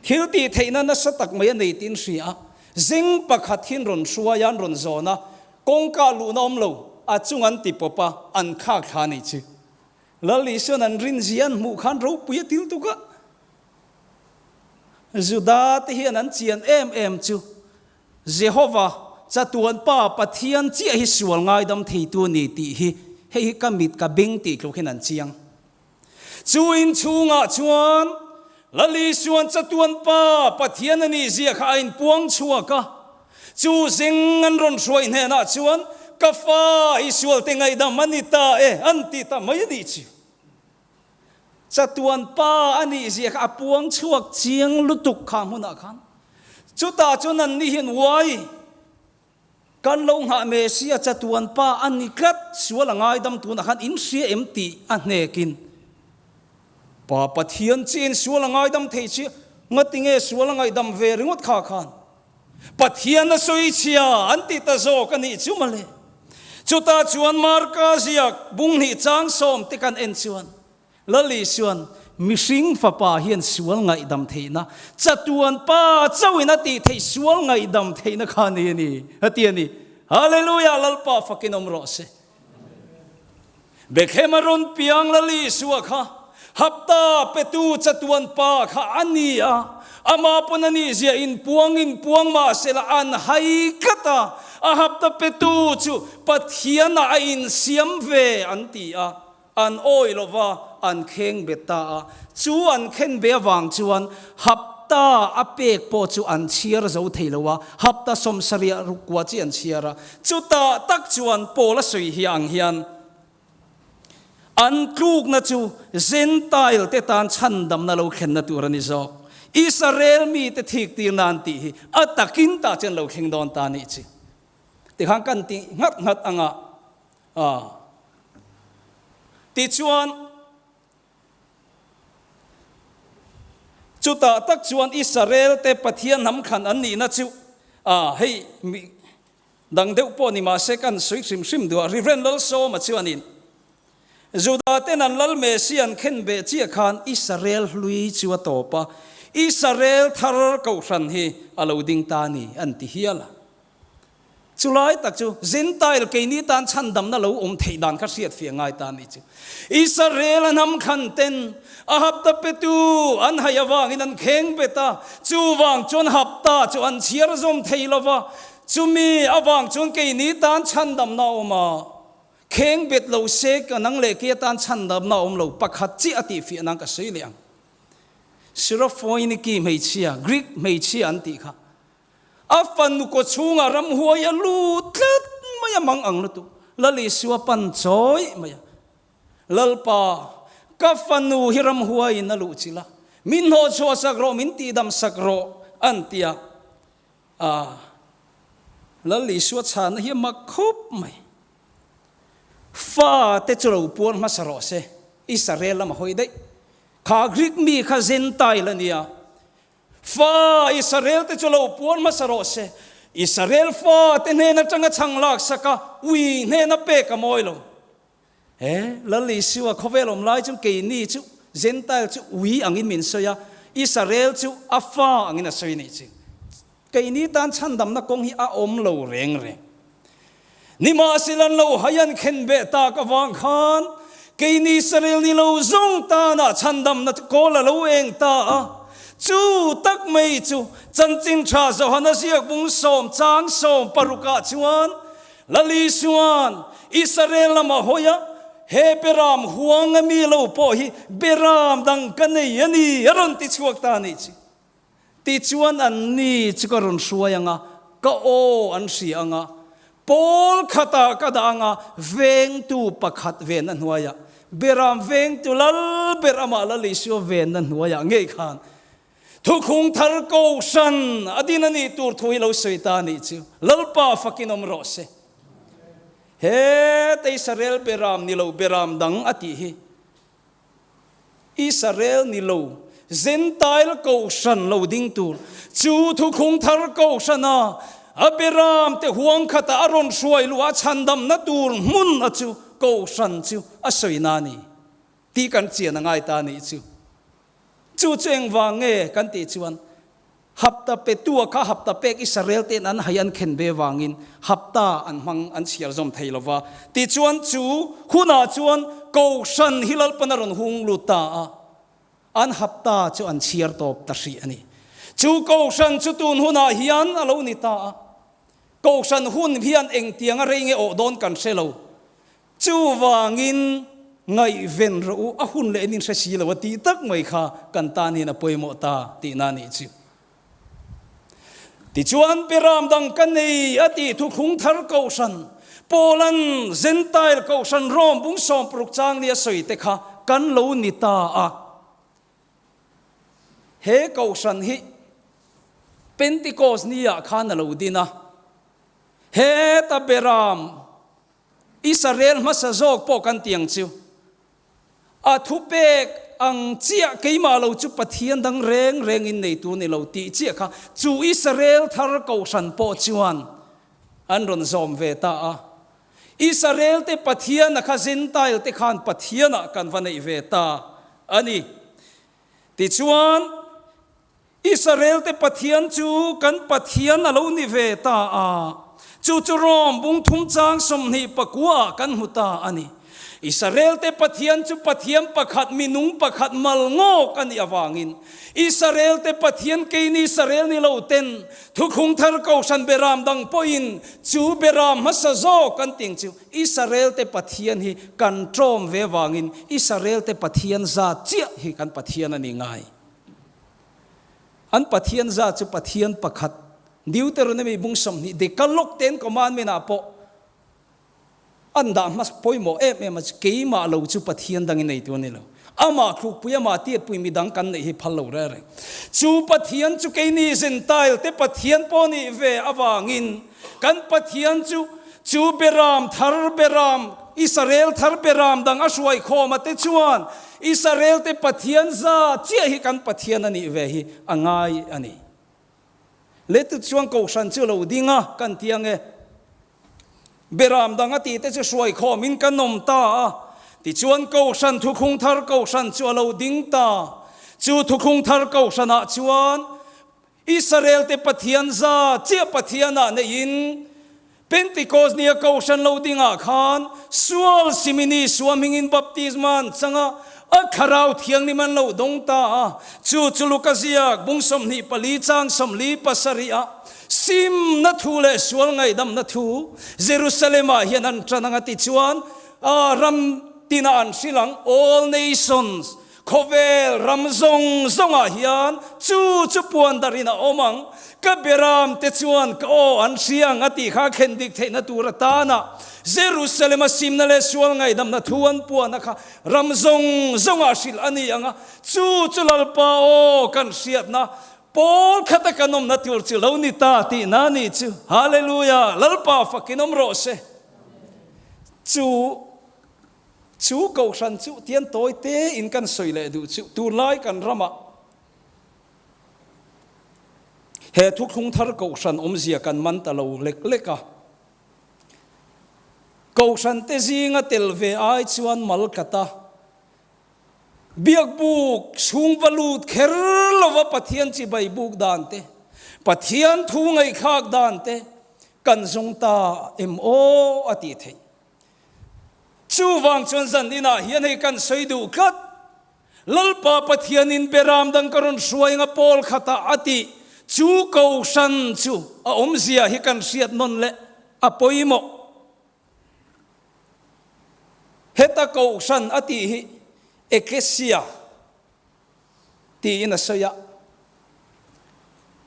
thil tih theihna nasa tak mai a nei tiin hria a. Zing pakhat hian rawn hruai a, an rawn zawn a, Kawngka luhna awm lo, a chung an ti pawp a, an khak thla ni chu. Lal Isuan an rin zia an hmuh khan ropui a til tuk a. Juda te hian an chian em em chu Jehova, chatuan Pa Pathian chiah hi sual ngaidam theitu a ni tih hi hei hi ka mit ka beng tih tluk hian an chiang. Chu in chhungah chuan Lal Isuan chatuan Pa Pathian a nih zia kha a inpuang chhuak a. Chu zing an rawn hruai hnenah chuan, Ka fa, i sualte ngaihdam a ni ta e, an ti ta mai a nih chu. Chatuan Pa a nih zia kha a puang chhuak chiang lutuk kha hmunah khan. Chutah chuan anni hian uai. Kan lo nghah Messia chatuan pa a ni tlat, sual a ngaidam tunah khan in hria em tih a hnekin Pa Pathian chiin sual a ngaidam thei chi ngatinge sual a ngaihdam ve ringawt kha khan Pathian a sawi chhia an ti ta zawk a nih chu mawle. Chutah chuan Marka ziak bung hnih chang sawm te kan en chuan Lal Isuan, Mihring Fapa hian sual ngaihdam theihna, chatuan Pa chauhin a tih theih sual ngaihdam theihna kha a ni a ni, a ti a ni. Hallelujah! Lalpa fakin awm rawh se. Bethlehem a rawn piang Lal Isua kha hapta petu chatuan Pa kha a ni a, amah pawn a nih zia inpuang inpuang mahsela an hai tlat a, a hapta petu chu Pathianah a insiam ve an ti a. An awi lo va, an kheng bet ta a. Chu an khen be avang chuan hapta a pek pawh chu an chhiar zo thei lo a, hapta 70 rukua chi an chhiar a. Chutah tak chuan Paul a sawi hi ang hian, An tlukna chu Gentile te tan chhandamna lo thlenna tur a ni zawk. Israel mite thik tir nan tih hi a takin tah chuan lo thleng dawn ta nih chi. Tikhan kan ti nghat nghat anga. A Tichuan, chutah tak chuan Israel-te Pathian hnam khan an nihna chu, a, hei mi dang deuh pawh ni mah se kan sawi hrim hrim duh a, Reverend Lalsawma chuanin, Juda-ten an Lal Messi an khen beh chiah khan Israel hlui chu a tawp a, Israel thar kohhran hi a lo ding ta a ni, an ti hial a. Chulai tak chu Gentile keini tan chhandamna lo awm theih dan kha hriat fiah ngai ta a nih chu. Israel a hnam khan ten a hapta petu an hai avangin an kheng bet a, chuvang chuan hapta chu an chhiar zawm thei lo va, chumi avang chuan keini tan chhandamna a awm a, kheng bet lo se ka nang leh kei atan chhandamna a awm lo, pakhat chiah a tihfiah nan ka sawi leh ang. Syrophoiniki hmeichhia, Greek hmeichhia an tih kha. A fanu kaw chhungah ramhuai a lut tlat mai a mang ang lutuk. Lal Isua pan chawi mai a, Lalpa, ka fanu hi ramhuaiin a luh chilh a, min hnawh chhuah sak rawh, min tihdam sak rawh, an ti a. A, Lal Isua chhanna hi a mak khawp mai. Fa te chu lo puar hmasa rawh se, Israel lama hawi daih. Kha Greek mi kha Gentile a nia. Fa Israel te chu lo puan hmasa rawh se. Israel fa te hnen atanga chhang lak sak a, ui hnena pek a mawi lo. He Lal Isua khawvel awm lai chuan keini chu Gentile chu ui angin min sawi a, Israel chu a fa angin a sawi nih chu. Keini tan chhandamna kawng hi a awm lo reng reng. Nimahsela an lo hai an khen beh tak avang khan keini Israel ni lo zawng tanah chhandamna kawl a lo eng ta a. Chu tak mai chu Chanchin Tha Johana ziak bung sawm chang sawm parukah chuan Lal Isua'n Israel lama hawi a, He beram huang a mi lo pawh hi beram dang ka nei a ni a rawn ti chhuak ta a nih chi. Tichuan anni chu ka rawn hruai ang a, ka aw an hria ang a, pawl khatah ka dah ang a, vengtu pakhat venna hnuaiah, Beram vengtu lal ber amah Lal Isua venna hnuaiah ngei khan Thukhung thar kohhran a din a nih tur thu hi lo sawi ta a nih chu. Lalpa fakin awm rawh se. He Teisarel Beram ni lo Beram dang a tih hi. Israel ni lo, Gentile kohhran lo ding tur, chu thukhung thar kohhrana a beram te huang khata a rawn hruai luh a chhandamna tur hmun a chu kohhran chu a sawi na a ni tih kan chian a ngai ta a nih chu. Chu chu engvang nge kan tih chuan Hapta petua kha hapta pek Israel te'n an hai an khen ve vangin hapta an hmang an chhiar zawm thei lo va. Tichuan chu hunah chuan Kohhran hi Lalpan a rawn hung lut ta a, an hapta chu an chhiar tawp ta hrih a ni. Chu Kohhran chu tun hunah hian a lo ni ta a. Kohhran hun hian engtianga rei nge awh dawn kan hre lo. Chuvangin ngaihven rawh u, a hun leh in hre si lo a tih tak mai kha kan tan hian a pawimawh ta tihna a nih chu. Tichuan Beram dang ka nei a tih thuthlung thar kohhran, Paula'n Gentile kohhran Rome bung sawmparuk chang nia sawi te kha kan lo ni ta a. He kohhran hi Pentecost ni ah khan a lo din a, heta Beram Israel hmasa zawk pawh kan ti ang chu. A thupek ang chiah keimah lo chu Pathian dang reng reng in nei tur ni lo tih chiah kha chu Israel thar kohhran pawh chuan an rawn zawm ve ta a. Israel te Pathian a kha Gentile te khan Pathian ah kan va neih ve ta a ni. Tichuan Israel-te Pathian chu kan Pathian a lo ni ve ta a, chu chu Rom bung thum chang 20 pakua ah kan hmu ta a ni. Israel-te Pathian chu Pathian pakhat, minung pakhat mal ngawk a nih avangin, Israel-te Pathian keini Israel ni lo ten Thuthlung Thar Kohhran Beram dang pawhin chu Beram hmasa zawk kan ting chu Israel-te Pathian hi kan ṭawm ve avangin Israel-te Pathian zat chiah hi kan Pathian a ni ngai. An Pathian za chu Pathian pakhat, Deuteronomy bung 20 Decalogue ten commandment ah pawh an dah hmasa pawimawh em em a chu keimah lo chu Pathian dangin nei tur a ni lo. Amah thlukpui, amah tiatpui midang kan neih hi phal lo reng reng. Chu Pathian chu keini Gentile te Pathian pawh nih ve avangin Kan Pathian chu chu Beram thar Beram, Israel thar Beram dang a hruai khawm a te chuan Israel te Pathian za chiah hi kan Pathian a nih ve hi a ngai a ni. Letu chuan Kohhran chu lo ding a kan ti ang e. Beram dang a tih te chu hruai khawm in kan awm ta a. Tichuan Kohhran Thuthlung Thar Kohhran chu a lo ding ta. Chu Thuthlung Thar Kohhran ah chuan Israel-te Pathian za chiah Pathianah neihin, Pentikos nia Kohhran lo dingah khan sual simini sua hmingin baptisma an chang a, a Thlarau Thianghlim an lo dawng ta a. Chu chu Luka ziak bung 24 chang 47 ah simna thu leh sual ngaihdamna thu Jerusalem-ah hian an tan ang a ti chuan ram tinah an hrilh ang, all nations, Khawvel ram zawng zawngah hian chu chu puan darhin a awm ang, ka beram te chuan ka aw an hria ang a tih kha khen dik theihna tur atana Jerusalem-a simna leh sual ngaihdamna thu an puana kha ram zawng zawngah hrilh a ni ang a, chu chu Lalpa aw kan hriatna pawl khata kan awmna tur chu lo ni ta tihna a nih chu. Hallelujah! Lalpa fakin awm rawh se. Chu. Chu kohhran chu tian tawi te in kan sawi leh duh chu tunlai kan ramah he thuthlung thar kohhran awmzia kan man ta lo lek lek a. Kohhran te zinga tel ve ai chuan mal kata biakbuk chhung va lut kher lova Pathian chibai buk dan te, Pathian thu ngaihthlak dan te kan zawng ta em aw a tih theih. Chuvang chuan zan inah hian hei kan sawi duh tlat, Lalpa Pathianin beram dang ka rawn hruai anga pawl khatah a tih chu kohhran chu a awmzia hi kan hriat nawn leh a pawimawh. Heta kohhran a tih hi Ekklesia tiin a sawi a,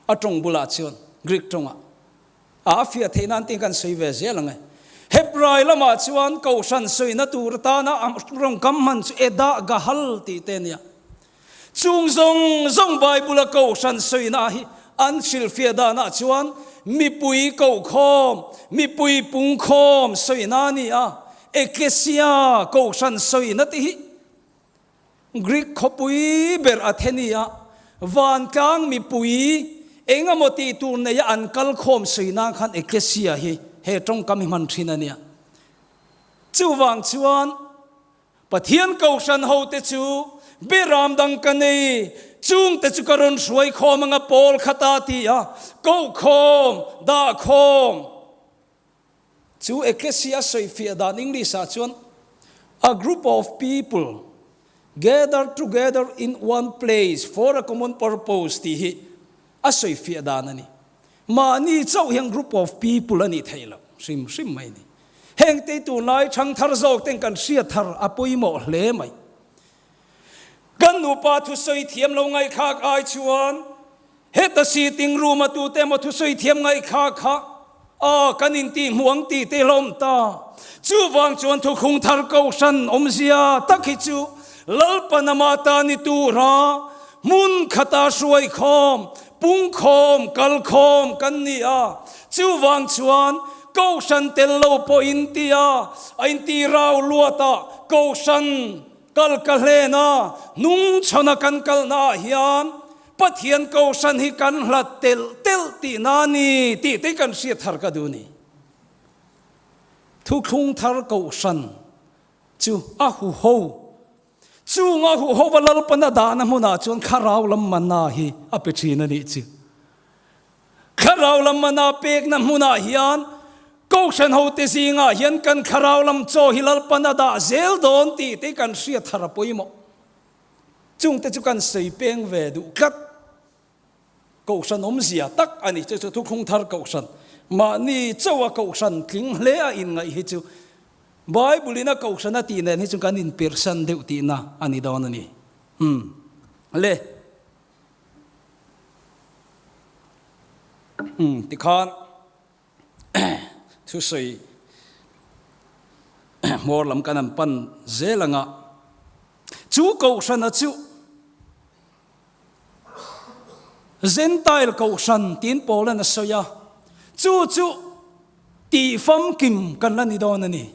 a tawng bulah chuan Greek tawngah a fiah theih nan tiin kan sawi ve zel ang e. Hebrai lamah chuan kohhran sawina tur atana a rawngkam hman chu Edah Gahal tih te a nia. Chung zawng zawng Bible-a kohhran sawina hi an hrilhfiah danah chuan mipui kohkhawm, mipui pungkhawm sawina a ni a, Ekklesia kohhran sawina te hi Greek khawpui ber Athenia vantlang mipui eng emaw tih tur neia an kal khawm sawi nan khan ekklesia hi he tawngkam hi hman thin a nia. Chuvang chuan Pathian Kohhran hote chu beram dang ka nei, chungte chu ka rawn hruai khawm anga pawl khata ti a, kohkhawm, dahkhawm. Chu ekklesia sawifiah dan English ah chuan A group of people gathered together in one place for a common purpose tih hi a sawifiah dan a ni. Mahni chauh hian group of people a nih theih loh hrim hrim mai a ni. Hengte tunlai thangthar zawk ten kan hriat thar a pawimawh hle mai. Kan nupa thusawi thiam lo ngaihthlak ai chuan Heta sitting room a tute emaw thusawi thiam ngaihthlak kha a kan intih hmuh ang tih te hlawm ta. Chuvang chuan thukhung thar kohhran awmzia tak hi chu Lalpan ama ta ni tura hmun khata hruai khawm, pung khawm, kal khawm kan ni a. Chuvang chuan kohhran tel lo pawh intia a inti rau luatah kohhran Kal ka hlen a, hnungchhawn a kan kalna ah hian Pathian Kohhran hi kan hlat telh telh tihna a ni tih te kan hriat thar ka duh a ni. Thuthlung thar Kohhran chu a huho, chung a huho va Lalpan a dahna hmunah chuan Thlarau lam manna hi a pe thin a nih chu. Thlarau lam mana pekna hmunah hian Kohhran hote zingah hian kan thlarau lam chaw hi Lalpan a dah zel dawn tih te kan hriat thar a pawimawh. Chungte chu kan sawi peng ve duh tlat. Kohhran awmzia tak a ni. Chu chu Thuthlung Thar Kohhran mahni chauha Kohhran tling hle a inngaih hi chu Bible-in a Kohhran a tih nen hi chu kan inpirhsan deuh tihna a ni dawn a ni. Umm. Le. Umm tikhan thusawi hmawr lam kan han pan zel anga chu kohhrana chu Gentile kohhran tiin Paulan a sawi a, chu chu tih famkim kan la ni dawn a ni.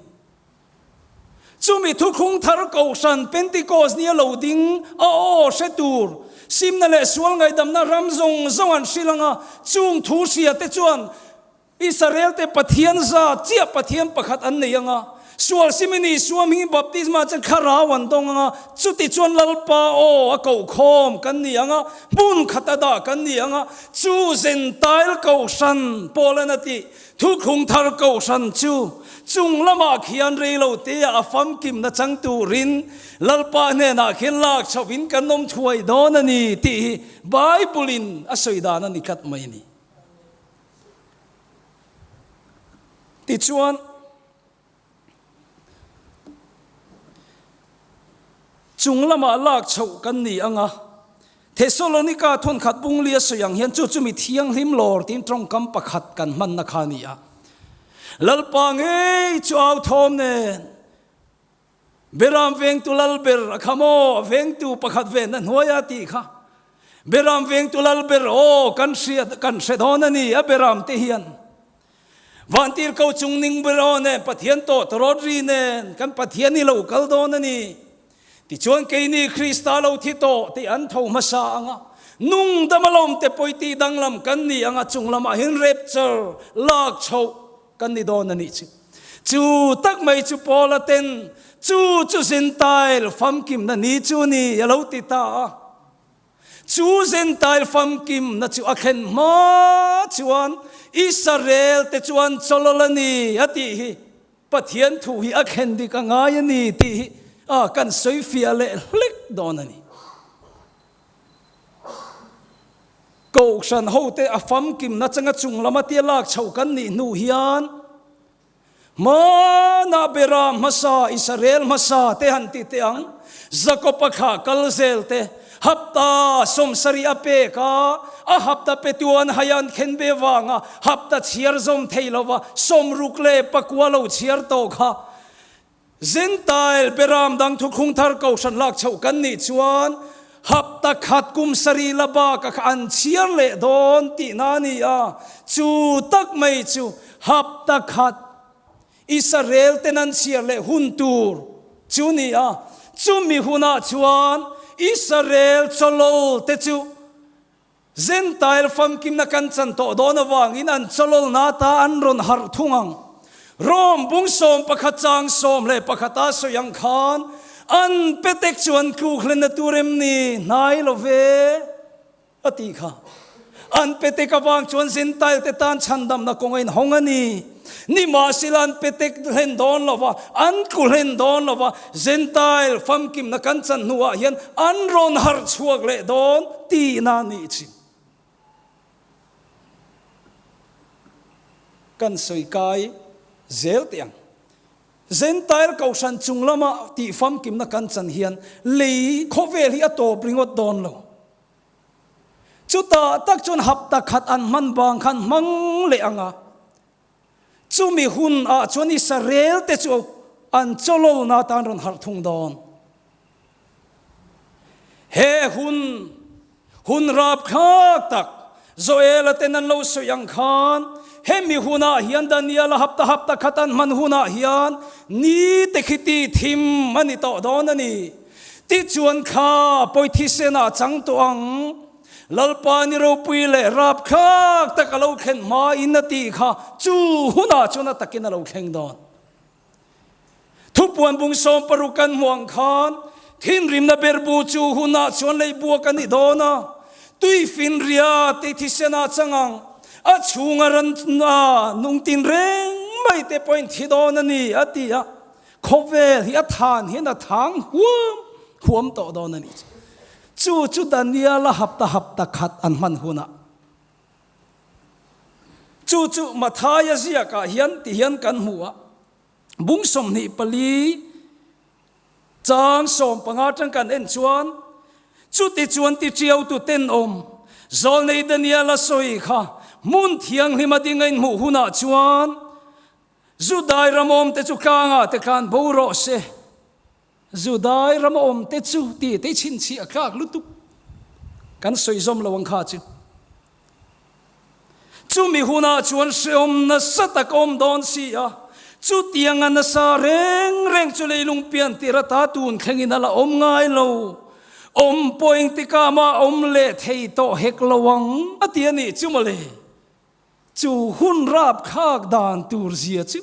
Chumi thuthlung thar Kohhran Pentecost nia lo ding a aw hre tur, simna leh sual ngaihdamna ram zawng zawng an hrilh ang a, chung thu hria te chuan Israel te Pathian za chiah Pathian pakhat an nei ang a. Sual simin Isua hmingin baptisma chuan thlarau an dawng ang a, chuti chuan Lalpa aw a kohkhawm kan ni ang a, hmun khat a dah kan ni ang a, chu Zentail Kohhran Paulan a tih Thuthlung Thar Kohhran chu chung lamah khian reilo tea a famkimna chang turin Lalpa hnenah khian lak chhohin kan awm thuai dawn a ni tih hi Bible-in a sawi dan a ni tlat mai a ni. Tichuan, chung lamah lak chhoh kan ni ang a, Thesalonika thawnkhat bungli a sawi ang hian chu chu mi thianghlim lawr tiin tawngkam pakhat kan hmanna kha a ni a. Lalpa ngei chu au thawm nen Beram vengtu lal ber a kha maw? A vengtu pakhat venna hnuaia tih kha. Beram vengtu lal ber aw kan hriat kan hre dawn a ni a beram te hian. Vantir ko chung ning ber aw nen Pathian tawh tawrawt ri nen kan Pathian hi lo kal dawn a ni. Tichuan keini Krista lo thi tawh tih an tho hmasa ang a, nung dam alawm te pawi tih danglam kan ni ang a chung lamah hian rapture lak chhoh kan ni dawn a nih chu. Chu tak mai chu Paula ten chu chu Zentail famkimna ni chu ni a lo ti ta a. Chu Zentail famkimna chu a thlen hma chuan Israel te chuan chawlawl a ni a tih hi Pathian thu hi a thlen dik a ngai a ni tih hi a kan sawi fiah leh hlek dawn a ni. Kohhran hote a famkimna changa chung lama tia lak chhoh kan nih hnu hian hmanah Beram hmasa, Israel hmasa te han ti teh ang, Jakob-a thlah kal zel te, hapta sawmsarih a pek a, a hapta petu an hai an khen ve vanga hapta chhiar zawm thei lova sawmruk leh pakua lo chhiar tawh kha Zentail Beram dang thukhung thar kohhran lak chhoh kan nih chuan hapta khat kum sarih la baka kha an chhiar leh dawn tihna a ni a, chu tak mai chu hapta khat Israel ten an chhiar leh hun tur chu ni a, chumi hunah chuan Israel chawlawl te chu Zentail famkimna kan chan tawh dawn avangin an chawlawlna ta an rawn harh thung ang. Rome bung 11 chang 11 a sawi ang khan an petek chu an tluk hlenna tur em ni hnai lo ve a tih kha. An petek avang chuan Zentail te tan chhandamna kawng a inhawng a ni. Nimahsela an petek hlen dawn lo va, an tlu hlen dawn lo va, Zentail famkimna kan chan hnuah hian an rawn harh chhuak leh dawn tihna a nih chin. Kan sawi kai zel teh ang. Zentail kohhran chung lama tih famkimna kan chan hian lei khawvel hi a tawp ringawt dawn lo. Chutah tak chuan hapta khat an hman bang khan hmang leh ang a, chumi hun ah chuan Israel te chu an chawlawlna atan rawn harh thung dawn. He hun, hun rapthlak tak Joela ten an lo sawi ang khan, hemi hunah hian Daniela hapta hapta khat an hman hunah hian ni te khi ti thim a ni tawh dawn a ni. Tichuan kha pawi thisen ah chang tawh ang, Lalpa ni ropui leh rapthlak tak a lo thlen hma in a tih kha chu hunah chuan a takin a lo thleng dawn. Thupuan bung 60 kan hmuh ang khan thinrimna berbu chu hunah chuan leihbuak a ni dawn a, tuifinria te thisen ah chang ang, a chhunga ran nung tinreng mai te pawhin thi dawn a ni a ti a. Khawvel hi a than hian a thang huam huam tawh dawn a ni. Chu chu Daniela hapta hapta khat an hman hunah chu chu Mathaia ziakah hian ti hian kan hmu a, bung 24 chang 15 atang kan en chuan chuti chuan ti tiautu tenawm Zawlnei Daniela sawi kha hmun thianghlim a ding a inhmuh hunah chuan Judai ram awmte chu tlangah te khan bo rawh se. Judai ram awmte chu tih te chhinchhiah tlak lutuk kan sawi zawm lo ang kha chu. Chumi hunah chuan hrehawm nasa tak awm dawn si a, chutianga nasa reng reng chu leilung pian tir ata tun thlengin a la awm ngai lo. Awm pawh engtikah mah awm leh thei tawh hek lo ang a ti a nih chu mawle. Chu hun rap thlak dan tur zia chu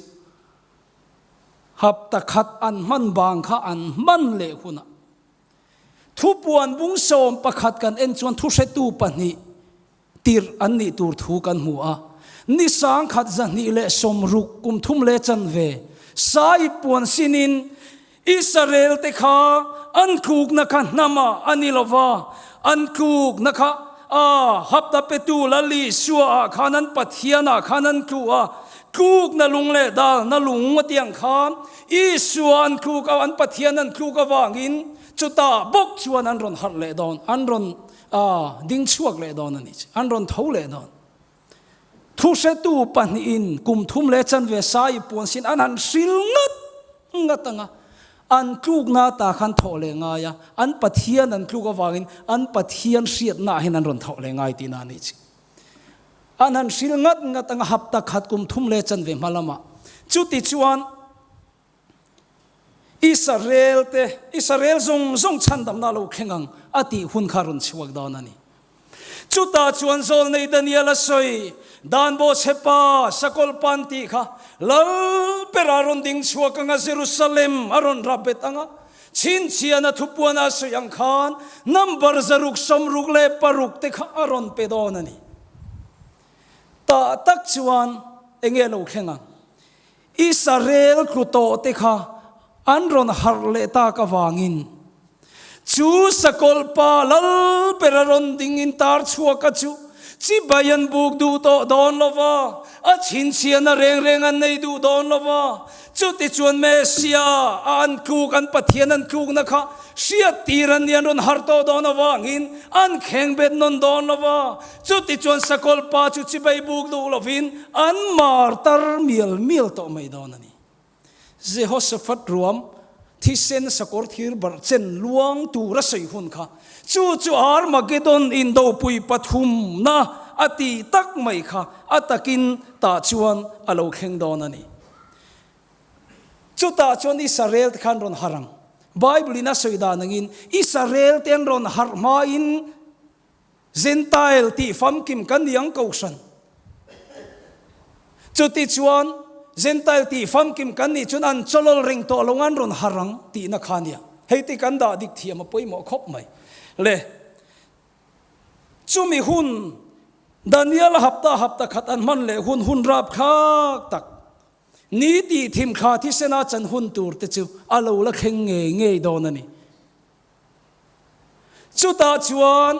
Hapta khat an hman bang kha an hman leh hunah Thupuan bung 11 kan en chuan thuhretu pahnih tirh an nih tur thu kan hmu a. Ni 1260 kum thum leh chanve sai puan sinin Israel te kha an tlukna kha hnamah a ni lo va, an tlukna kha a hapta petu Lal Isua ah khan an Pathian ah khan an tlu a, tlukna lung leh dalna lung a tiang khan Isua an tluk a, an Pathian an tluk avangin chutah bawk chuan an rawn harh leh dawn, an rawn ding chhuak leh dawn a ni, an rawn tho leh dawn. Thuhretu pahnihin kum thum leh chanve sai puan sin an han hril ngat ngat ang a, an tlukna ta khan thawh leh ngai a, an Pathian an tluk avangin an Pathian hriatnaah hian an rawn thawh leh ngai tihna a ni chi. An han hril ngat ngat ang a, hapta khat kum thum leh chanve hma lamah. Chuti chuan Israel te, Israel zawng zawng chhandamna a lo thleng ang a tih hun kha rawn chhuak dawn a ni. Chutah chuan Zawlnei Daniel a sawi, Dan bawhchhepa sakawlh pan tih kha Lal bera rawn ding chhuak anga Jerusalem a rawn rap bet anga chhinchhiahna thupuana a sawi ang khan number 666 te kha a rawn pe dawn a ni. Tah tak chuan enge lo thleng ang? Israel tlu tawhte kha an rawn harh leh tak avangin chu sakawlh pa lal bera rawn dingin tar chhuaka chu chibai an buk duh tawh dawn lo va, a chhinchhiahna reng reng an nei duh dawn lo va. Chutichuan Messia a an tluk, an Pathian an tlukna kha hriattir an ni, an rawn harh tawh dawn avangin an khengbet nawn dawn lo va. Chutichuan sakawlh pa chu chibai buk duh lovin an mar tar mial mial tawh mai dawn a ni. Jehoshaphat ruam thisen sakawr thir barh chen luang tur a sawi hun kha chu chu Armageddon indopui pathumna a tih tak mai kha a takin tah chuan a lo thleng dawn a ni. Chutah chuan Israel te khan rawn harh ang. Bible in a sawi dan angin Israel te an rawn harh hmain Gentile tih famkim kan ni ang kohhran. Chuti chuan Gentile tih famkim kan nih chuan an chawlawl reng tawh lo an rawn harh ang tihna kha nia. Hei ti kan dah dik thiam a pawimawh khawp mai. Le chumi hun Daniel hapta hapta khat an hman leh hun hun rapthlak tak ni tih thimthla thisena chan hun tur te chu a lo la thleng ngei ngei dawn a ni. Chutah chuan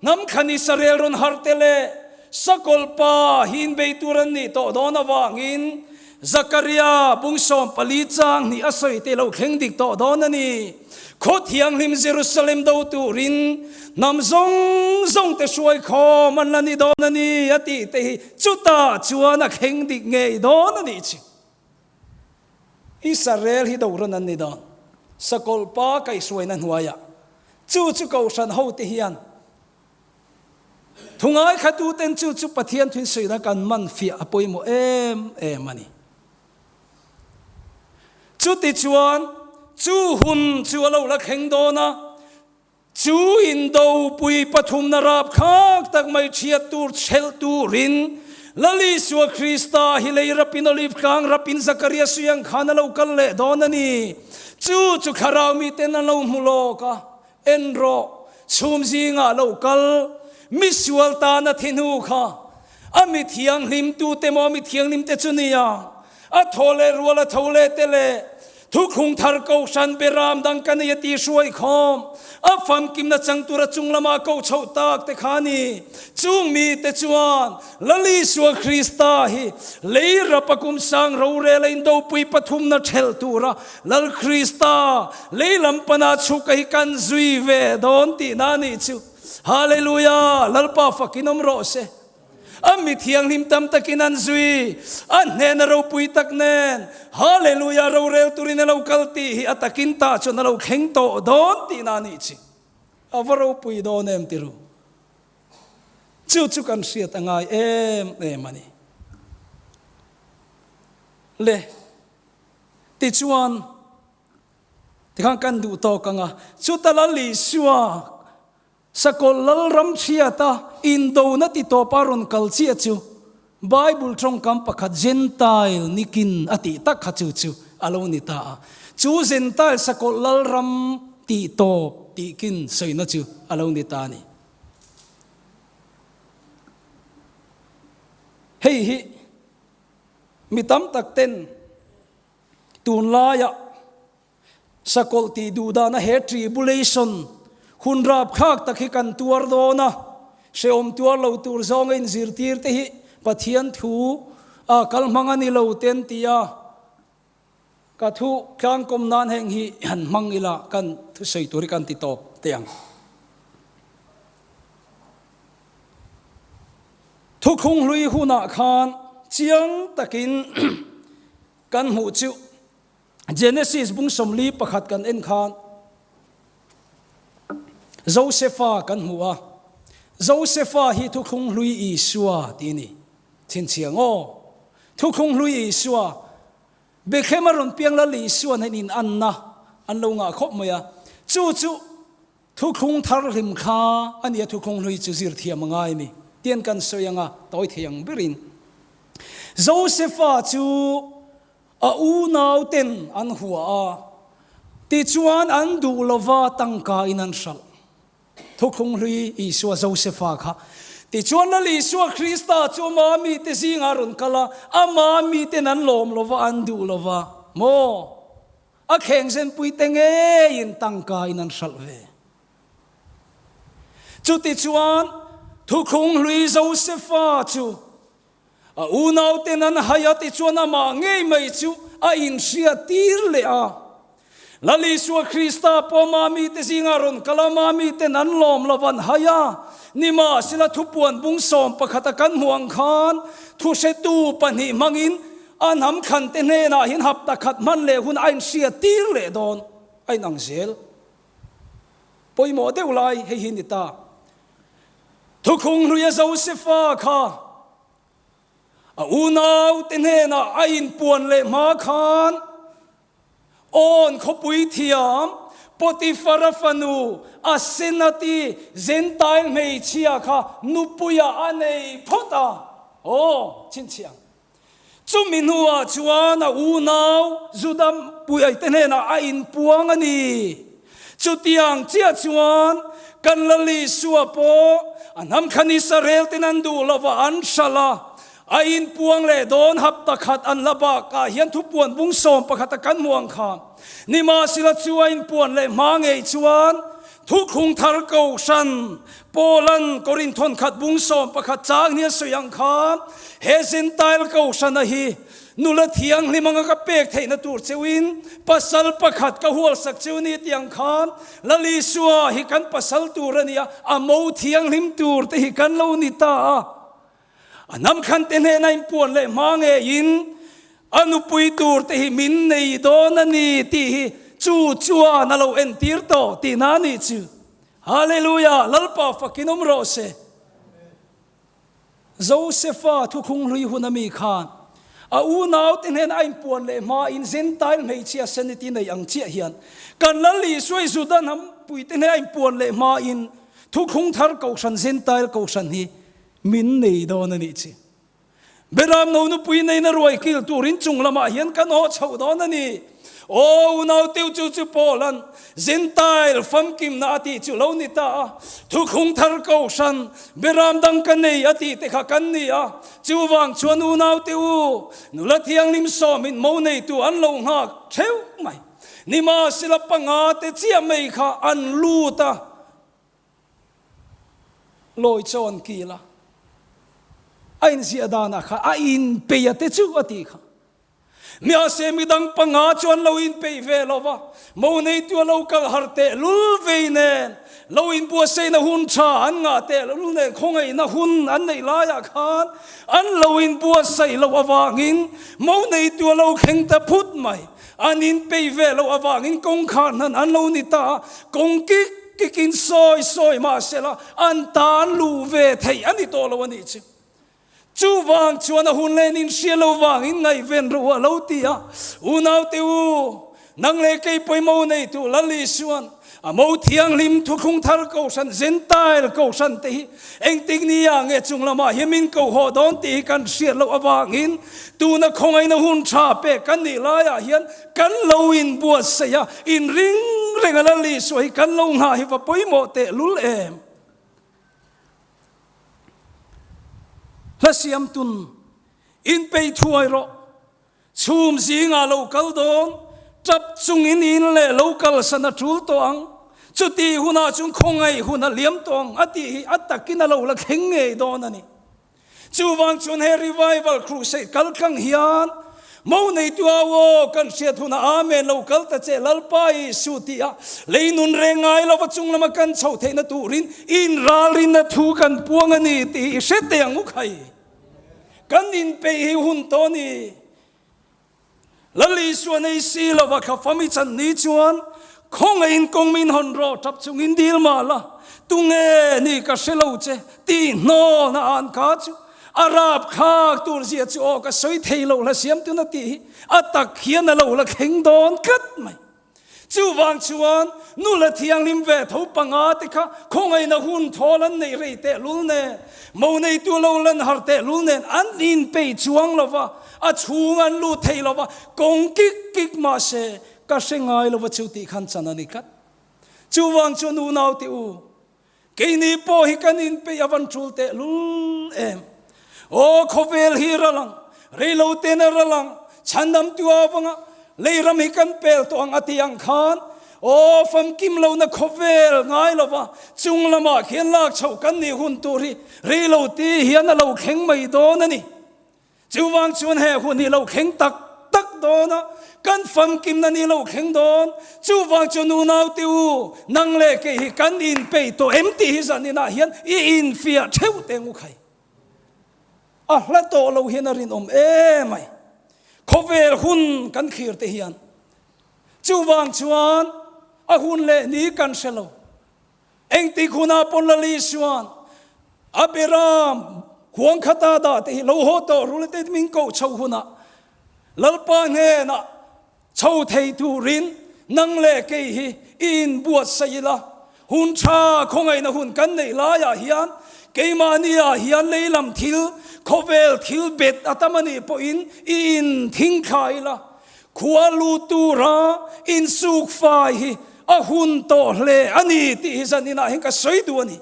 hnam thlan Israel rawn harh te leh sakawlh pa hi inbei tur an nih tawh dawn avangin Zakaria bung 14 chang hnih a sawi te lo thleng dik tawh dawn a ni. Khaw thianghlim Jerusalem do turin hnam zawng zawng te hruai khawm an la ni dawn a ni a tih te hi chutah chuan a thleng dik ngei dawn a nih chi. Israel hi doran an ni dawn. Sakawlh pa kaihhruaina hnuaiah chu chu kohhran hote hian thu ngaithlatuten chu chu Pathian thuinsuihna kan man fiah a pawimawh em em a ni. Chutichuan chu hun chu a lo la thleng dawn a. Chu indopui pathumna rapthlak tak mai thiat tur chhelh turin Lal Isua Krista hi lei rapin Olive tlang rapin Zakaria suiang khan a lo kal leh dawn a ni. Chu chu thlarau miten an lo hmu lawk a, En rawh, chhum zingah lo kal, misual tana thi hnu kha a mi thianghlim tute maw mi thianghlim te chu nia, a thaw leh rual a tho leh te leh Thuthlung thar kohhran beram dang ka nei a ti hruai khawm. A famkimna chang tura chung lama koh chhoh tak te kha a ni. Chung mite chuan Lal Isua Krista hi lei rapa kum sang rorel a indopui pathumna thelh tura Lal Krista lei lam pana chhuk a hi kan zui ve dawn tihna a nih chu. Hallelujah! Lalpa fakin awm rawh se. A mi thianghlim tam takin an zui, a hnena ropui tak nen, Hallelujah, rorel turin a lo kal tih hi a takin tah chuan a lo thleng tawh dawn tihna a nih chi. A va ropui dawn em ti ru. Chu chu kan hriat a ngai em em a ni. Le, tichuan, tikhan kan duh tawk ang a, chuta Lal Isua, Sakawlh Lalram chhiata indona ti tawpa rawn kal chiah chu Bible tawngkam pakhat Gentile nikin a tih tak kha chu chu a lo ni ta a. Chu Zentail sakawlh lalram tih tawp tih kin sawina chu a lo ni ta a ni. Hei hi mi tam tak ten tunlaia Sakawlh tih duh dana he tribulation hun rapthlak tak hi kan tuar dawn a, hrehawm tuar lo tur zawnga inzirtir te hi Pathian thu a kal hmang a ni lo te an ti a, ka thu tlangkawm nan heng hi han hmang ila kan thusawi tur hi kan ti tawp teh ang. Thukhung hlui hunah khan chiang takin kan hmuh chu. Genesis bung 41 kan en khan Josefa kan hmu a, Josefa hi Thuthlung Hlui Isua tih a ni. Chhinchhiah ngaw? Thuthlung Hlui Isua, Bethlehem a rawn piang Lal Isua nen inanna an lo ngah khawp mai a, chu chu Thuthlung thar hlim kha a nia Thuthlung Hlui chu zir thiam a ngai a ni tian kan sawi anga tawi thei ang berin Josefa chu A unauten an hua a, tichuan an duh lova tangka in an hralh. Thuthlung hlui Isua Josefa kha. Tichuan Lal Isua Krista chu ama mite zingah a rawn kal a, ama miten an lawm lova an duh lova maw? A khengzenpuite ngeiin tangka in an hralh ve. Chutichuan Thuthlung hlui Josefa chu A unauten an hai a tichuan amah ngei mai chu a inhria tir leh a. Lal Isua Krista pawh mami te zinga rawn kal a, mami ten an lawm lo an hai a. Nimahsela thupuan bung 11 a kan hmuh ang khan thuhretu pahnih hmangin a hnam thlan te hnenah hian hapta khat hman leh hun a inhria tir leh dawn a inang zel. Pawimawh deuh lai hei hi ni ta. Thukhung hluia Josefa kha a unaute hnenah a inpuan leh hma khan Awn khawpui thiam Potifara fanu Asenati Zentail hmeichhia kha nupuiah a nei phawt a. Aw, chhinchhiah. Chumi hnuah chuan a unau Juda puiaite hnenah a inpuang a ni. Chutiang chiah chuan kan Lal Isua pawh a hnam khan Israel ten an duh lova an hralh a, a inpuang leh dawn hapta khat an la bakah hian thupuan bung 11 a kan hmu ang kha. Nimahsela chu a inpuan leh hma ngei chuan Thuthlung thar kohhran Paula'n Korinthon khat bung 11 chang hi a sawi ang khan, He Zentail kohhrana hi nula thianghlim anga ka pek theihna tur cheuin pasal pakhat ka hualsak cheu ni tih ang khan Lal Isua hi kan pasal tur a ni a, a mo thianghlim tur te hi kan lo ni ta a. A hnam khan te hnena inpuan leh hma ngeiin a nupui tur te hi min nei dawn a ni tih hi chu chuan a lo entir tawh tihna a nih chu. Hallelujah! Lalpa fakin awm rawh se. Josefa thuthlung hlui hun a mi khan a unau te hnena a inpuan leh hma in Gentile hmeichhia sanity nei ang chiah hian kan Lal Isua Juda hnam pui te hnena a inpuan leh hma in thuthlung thar kohhran Gentile kohhran hi Min nei dawn a nih chi. Beram no nupui neina ruai kil turin chung lamah hian kan haw chhoh dawn a ni. Aw unau teu chu chu Paula'n Gentile famkimna a tih chu lo ni ta a, thuthlung thar kohhran beram dang ka nei a tih te kha kan ni a. Chuvang chuan unau te u, nula thianghlim sawmin mo neitu an lo nghak theuh mai. Nimahsela panga te chiah mai kha an lut a. Lawi chaw an kil a, a inziah danah kha a inpeih a te chu a tih kha. Mahse midang panga chu an lo inpeih ve lo va, mo neitu a lo kal har teh lul vei nen, lo inbuatsaihna hun tha an ngah teh lul nen khawngaihna hun an neih laiah khan an lo inbuatsaih loh avangin mo neitu a lo thleng ta phut mai. An inpeih ve loh avangin kawngkhar hnan an lo ni ta a, kawng kik kikin sawi sawi mahsela an tan luh ve theih a ni tawh lo a nih chu. Chuvang chuan a hun len inhria lo vangin ngaihven rawh u a lo ti a, Unaute u, nang leh kei pawimawh neitu Lal Isuan. A mo thianghlim thuthlung thar kohhran Gentile kohhran te hi engtik ni ah nge chung lamah hian min ko haw dawn tih hi kan hriat loh avangin tuna khawngaihna hun tha pek kan nih laiah hian kan lo inbuatsaih a, inring reng a Lal Isua hi kan lo nghah hi va pawimawh tehlul em? Hla siamtun inpeih thuai rawh. Chhum zingah lo kal dawn, tap chungin in leh lo kalsan a tul tawh ang, chuti hunah chuan khawngaih hun a liam tawh ang a tih hi a takin a lo la thleng ngei dawn a ni. Chuvang chuan he Revival Crusade kal tlang hian mo neitu au aw kan hriat hunah Amen lo kal ta che Lalpa Isu tih a lei nun reng ngai lova chung lama kan chhoh theihna turin inralrinna thu kan puang a ni tih hi hre teh ang u khai. Kan inpeih hi hun tawh a ni. Lal Isua nei si lova kha fami chan ni chuan khawngaihin kawng min hawn rawh tap chungin dil mah la, tunge ni ka hre lo che tih hnawlna an ka chu a rap thlak tur zia chu aw ka sawi thei lo hla siam tuna tih hi a tak hian a lo la thleng dawn tlat mai. Chuvang chuan nula thianghlim ve tho panga te kha khawngaihna hun thawl an neih rei tehlul nen, mo neitu lo lan har tehlul nen an inpeih chuang lo va, a chhung an lut thei lo va, kawng kik kik mah se ka hre ngai lo va chu tih khan chan a ni tlat. Chuvang chuan unau te u, Keini pawh hi kan inpeih a van tul tehlul em. Aw khawvel hi ral ang, reilo ten a ral ang, chhandamtu avanga leiram hi kan pel tawh ang a ti ang khan, aw famkim lohna khawvel ngai lova chung lamah khian lak chhoh kan nih hun tur hi reilo ti hian a lo thleng mai dawn a ni. Chuvang chuan he hun hi lo thleng tak tak dawn a, kan famkimna ni lo thleng dawn. Chuvang chuan unaute u, nang leh kei hi kan inpeih tawh em tih hi zaninah hian i infiah theuh teh ngu khai. A hla tawh lo hian a rinawm emai. Khawvel hun kan thlir te hian. Chuvang chuan a hun leh ni kan hre lo. Engtik hunah pawn Lal Isua'n a beram huang khata dah te hi lo haw tawh rul te min koh chho hunah Lalpa hnenah chho thei turin nang leh kei hi i inbuatsaih ila. Hun tha khawngaihna hun kan neih laiah hian keimahniah hian leilam thil, khawvel thil bet a tam a nih pawhin i inthingthla ila. Khua lut tura insuk fai hi a hun tawh hle a ni tih hi zan inah hian ka sawi duh a ni.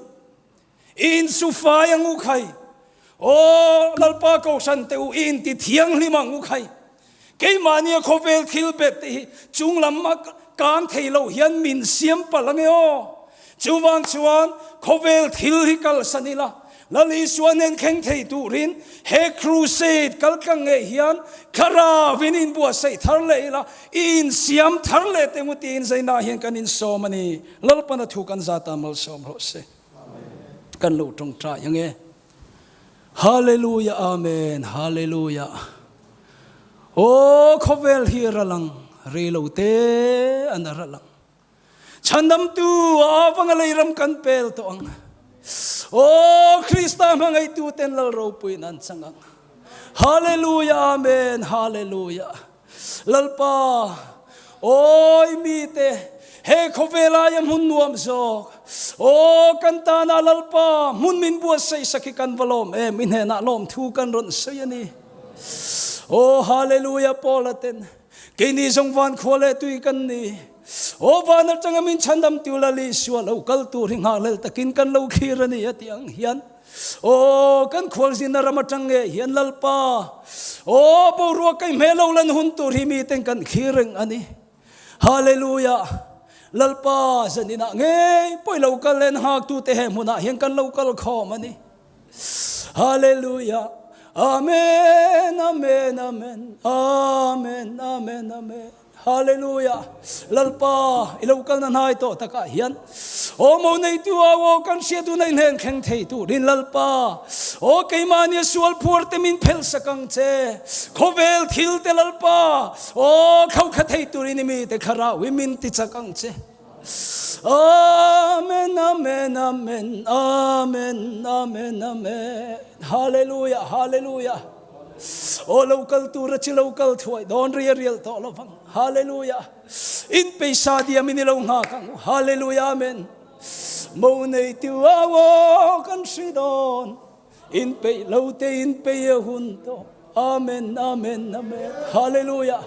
I insu fai ang u khai. Aw Lalpa Kohhran te u, i inti thianghlim ang u khai. Keimahnia khawvel thil bet te hi chung lam a kang thei lo hian min siam palh ange aw. Chuvang chuan khawvel thil hi kalsan ila, Lal Isua nen thleng thei turin he crusade kaltlang ngei hian thlarauin inbuatsaih thar leh ila, i insiam thar leh teh ngu tiin zainah hian kan insawm a ni. Lalpana thu kan zat a malsawm rawh se. Kan lo tawngtai ang e. Hallelujah Amen Hallelujah Aw khawvel hi ral ang, rei lo te an a ral ang. Chhandamtu a avanga lei ram kan pel tawh ang. Aw Krista hmangaihtu ten Lal ropuiin an chang ang. Hallelujah Amen Hallelujah Lalpa awi mite he khawvel aia hmun nuam zawk aw kan tana Lalpa hmun min buatsaih sak hi kan va lawm em i hnenah lawmthu kan rawn sawi a ni. Aw Hallelujah Paula ten Keini zawng van khua leh tui kan ni. Aw van atanga min chhandam tu Lal Isua lo kal tur hi nghakhlel takin kan lo thlir a ni a tih ang hian aw kan khualzinna ram atang nge hian Lalpa aw boruak kai hmel lo lan hun tur hi miten kan thlir reng a ni. Hallelujah! Lalpa zaninah ngei pawh i lo kal en nghaktute he hmunah hian kan lo kal khawm a ni. Hallelujah Amen Amen Amen Amen Amen Amen Hallelujah Lalpa i lo kalna hnai tawh takah hian aw mo neitu au aw kan hriat hun a inhlen thleng thei turin Lalpa aw keimahni a sual phuar te min phelh sak ang che khawvel thil te Lalpa aw khauhkha thei turin i mite thlarau hi min ti chak ang che. Amen, amen, amen, amen, amen, amen. Hallelujah, hallelujah. O lo kal tur a chi lo kal thuai dawn ria rial tawh lovang. Hallelujah. In peisa diam in i lo nghak ang. Hallelujah Amen. Mo neitu au aw kan hri dawn. In peih lo te in pei a hun tawh. Amen Amen Amen. Hallelujah.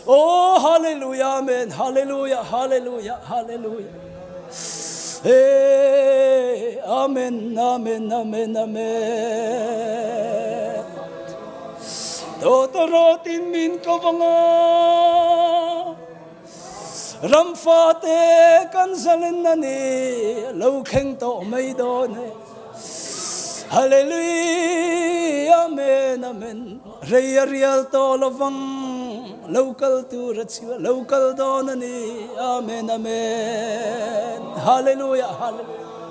Oh Hallelujah Amen. Hallelujah Hallelujah Hallelujah. Hey Amen Amen Amen Amen. Tawtawrawtin min ko vang a, ram fate kan zalen a ni, lo thleng tawh mai dawn e. Hallelujah, Amen, Amen. Rei a rial tawh lo vang, lo kal tur a chhiah, lo kal dawn a ni. Amen, Amen. Hallelujah, Hallelujah.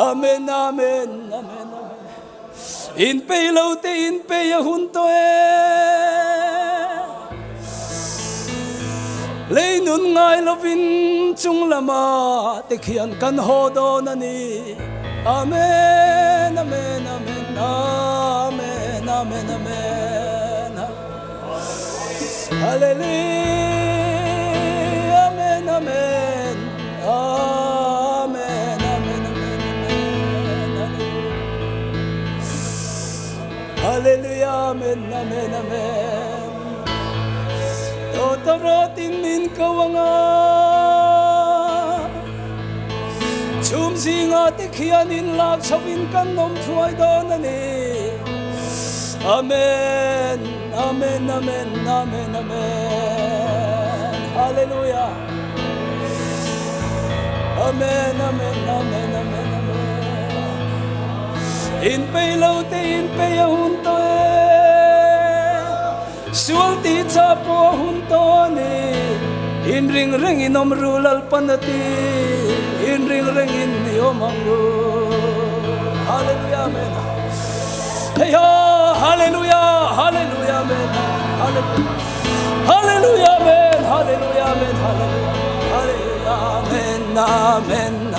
Amen, Amen, Amen, Amen. In pei lo te in pei a hun tawh e. Lei nun ngai lovin chung lama te khian kan haw dawn a ni. Amen, amen, amen, amen, amen, amen. Hallelujah, amen, amen, amen, amen, amen, amen. Hallelujah, amen, amen, amen. Tawtawrawtin min ko anga, chhum zinga te khian in lak chhovin kan awm thuai dawn a ni. Amen, Amen, Amen, Amen, Amen. Hallelujah. Amen, Amen, Amen, Amen, Amen. In pei lo te in pei a hun tawh e. Sual ti cha pawh a hun tawh a ni. In ring reng in awm ru Lalpan a ti. In ring reng in i awm ang u. Hallelujah, Amen. Hei ha, Hallelujah, Hallelujah, Amen. Hallelujah, Hallelujah, Amen. Hallelujah, Amen. Hallelujah, Hallelujah, Amen, Amen.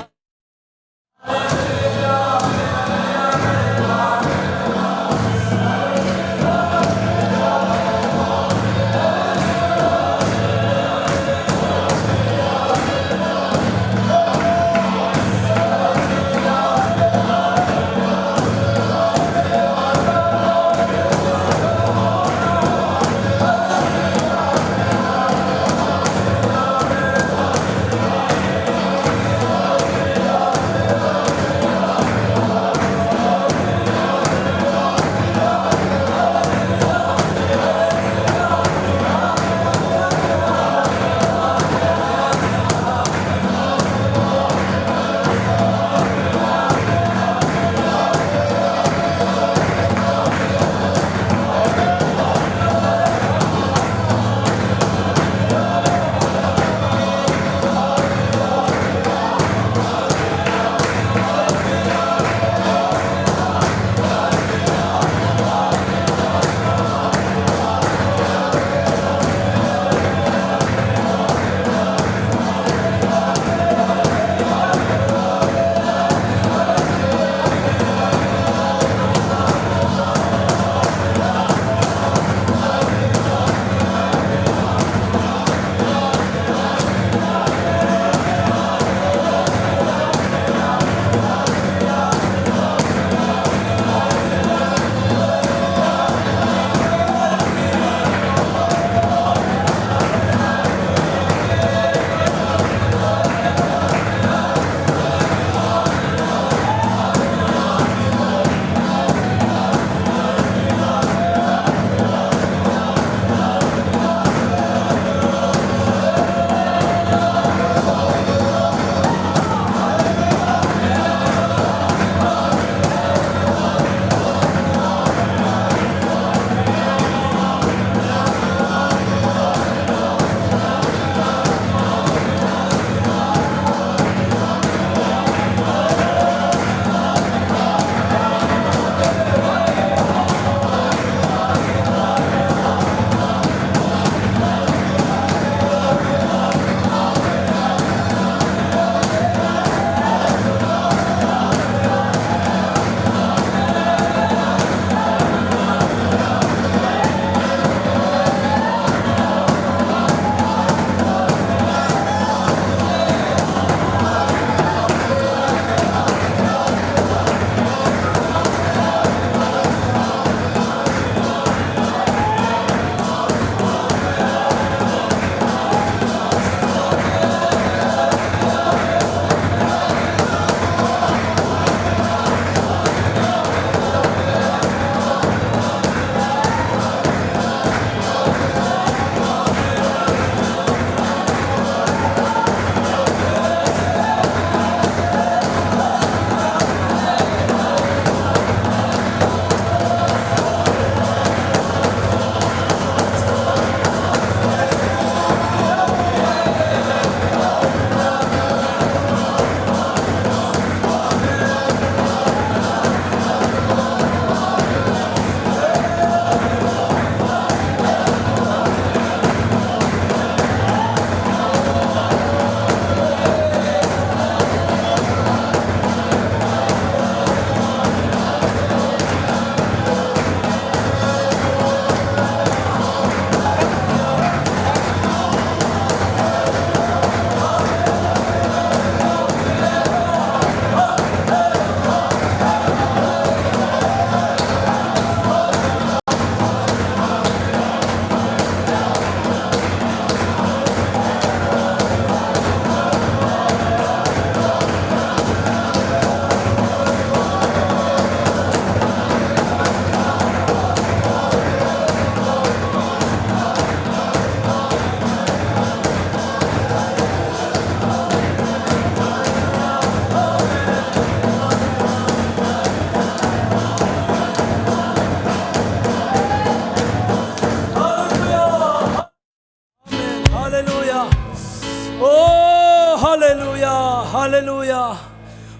Hallelujah!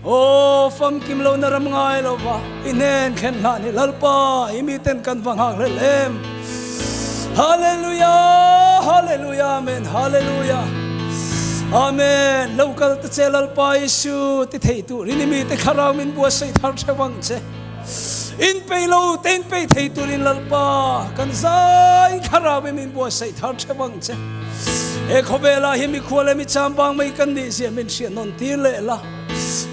Aw, famkim lohna ram ngai lova i hnen thlen hlan hi Lalpa i miten kan va nghak hlel em. Hallelujah! Hallelujah! Amen! Hallelujah! Amen! Lo kal ta che Lalpa Isu ti thei turin i mite thlarau min buatsaih thar theuh ang che. Inpei lo te inpei thei turin Lalpa kan zai thlarau in min buatsaih thar theuh ang che. He khawvelah hi mikhua leh micham vang mai kan nih zia min hriat nawn tir leh la.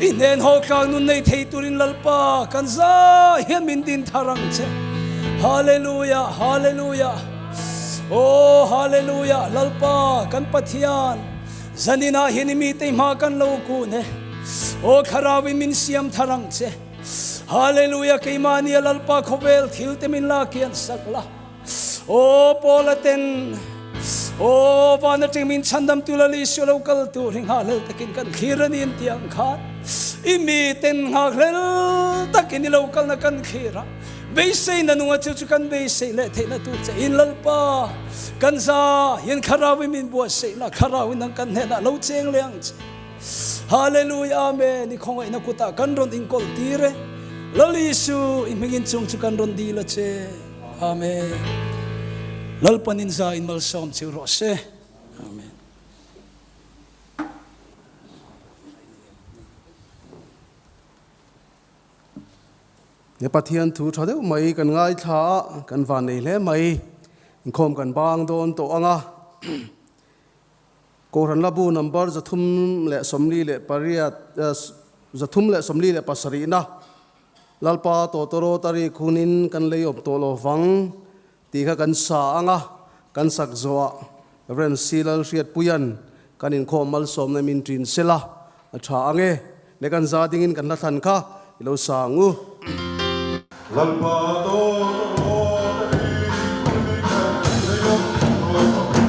I hnen haw tlang nun nei thei turin Lalpa kan zai hian min din thar ang che. Hallelujah, Hallelujah. Oh, Hallelujah, Lalpa kan Pathian zaninah hian i mite hma kan lo kun e. Oh, thlarau in min siam thar ang che. Hallelujah keimahni a Lalpa khawvel thil te min la kian sak la. Aw Paula ten Aw van atang min chhandam tu Lal Isua lo kal tur hi nghakhlel takin kan thlir a ni an tih ang khan i mi ten nghakhlel takin i lo kalna kan thlir a beiseina nunga chu chu kan beisei leh theihna tur che in Lalpa kan za hian thlarau in min buatsaih la thlarau in nang kan hnenah lo cheng leh ang che. Hallelujah Amen I khawngaihna kutah kan rawn inkawl tir e Lal Isu i hmingin chung chu kan rawn dil a che Amen Lalpan in za in malsawm cheu rawh se Amen. He Pathian thu tha deuh mai kan ngaithla a, kan van nei hle mai. Inkhawm kan bang dawn tawh ang a. Kohhran Labu number 348, 347 na Lalpa tawtawrawt a rik hunin kan lei awm tawh lo vang tih kha kan sa ang a, kan sak zawhah Rev. C. Lalhriatpuia'n kan inkhawm malsawmna min ṭin sela a ṭha ang e. Le kan za dingin kan hla thlan kha i lo sa ang u. Lalpa tawtawrawt a rik hunin kan lei awm tawh lo vang.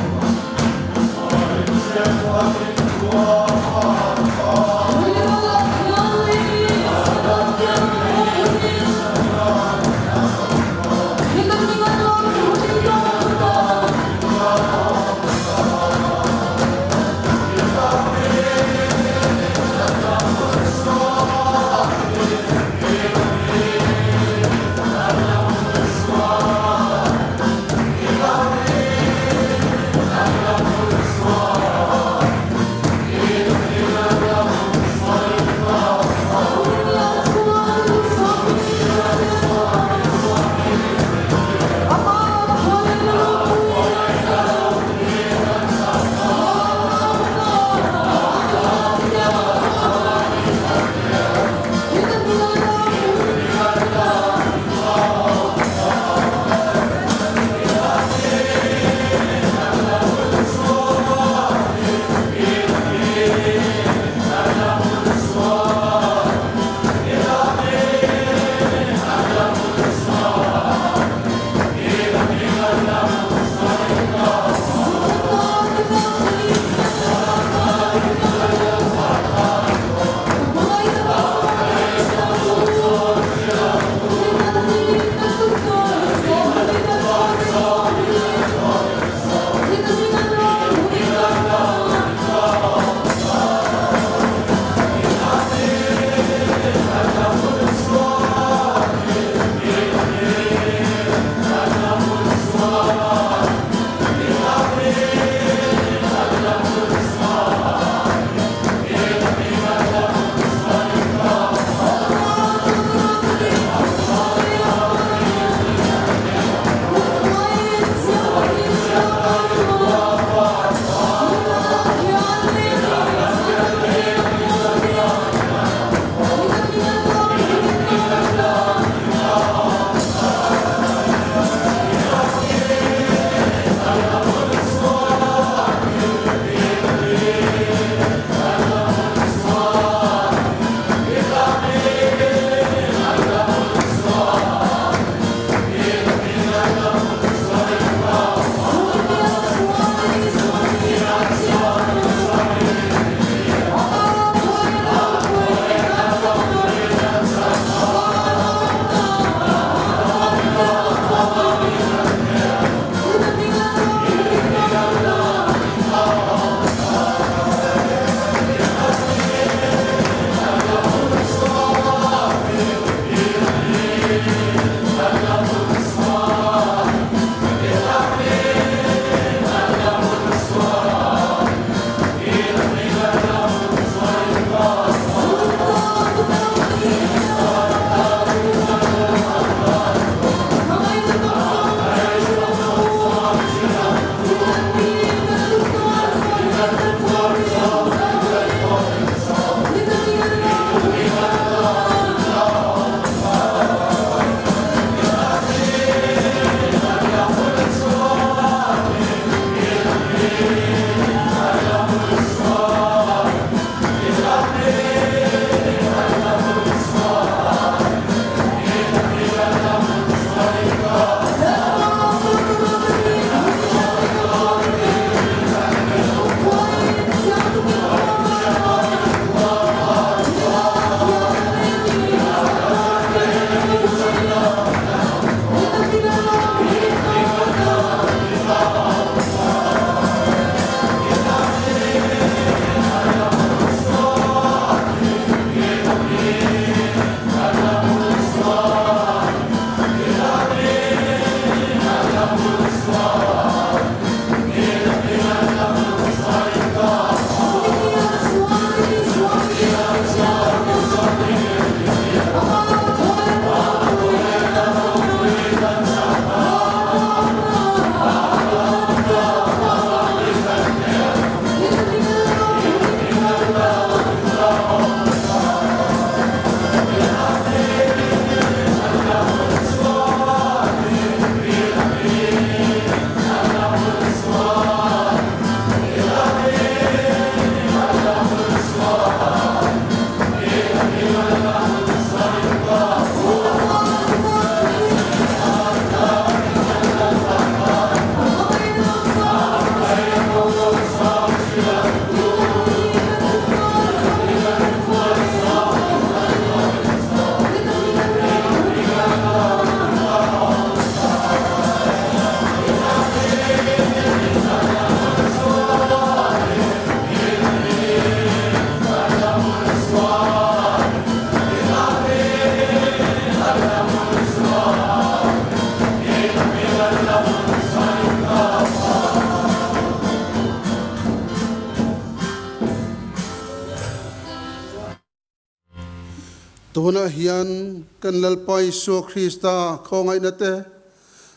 Tunah hian kan Lalpa Isua Krista khawngaihna te,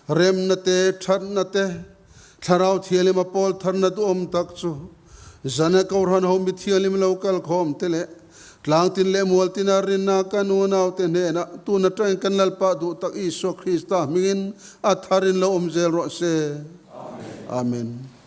remna te, thatna te, Thlarau Thianghlim a pawl tharna duhawm tak chu zana Kohhran ho mi thianghlim lo kal khawm te leh tlangtin leh mualtina rinna kan unaute hnenah tun atangin kan Lalpa duh tak Isua Krista hmingin a tharin lo awm zel rawh se. Amen.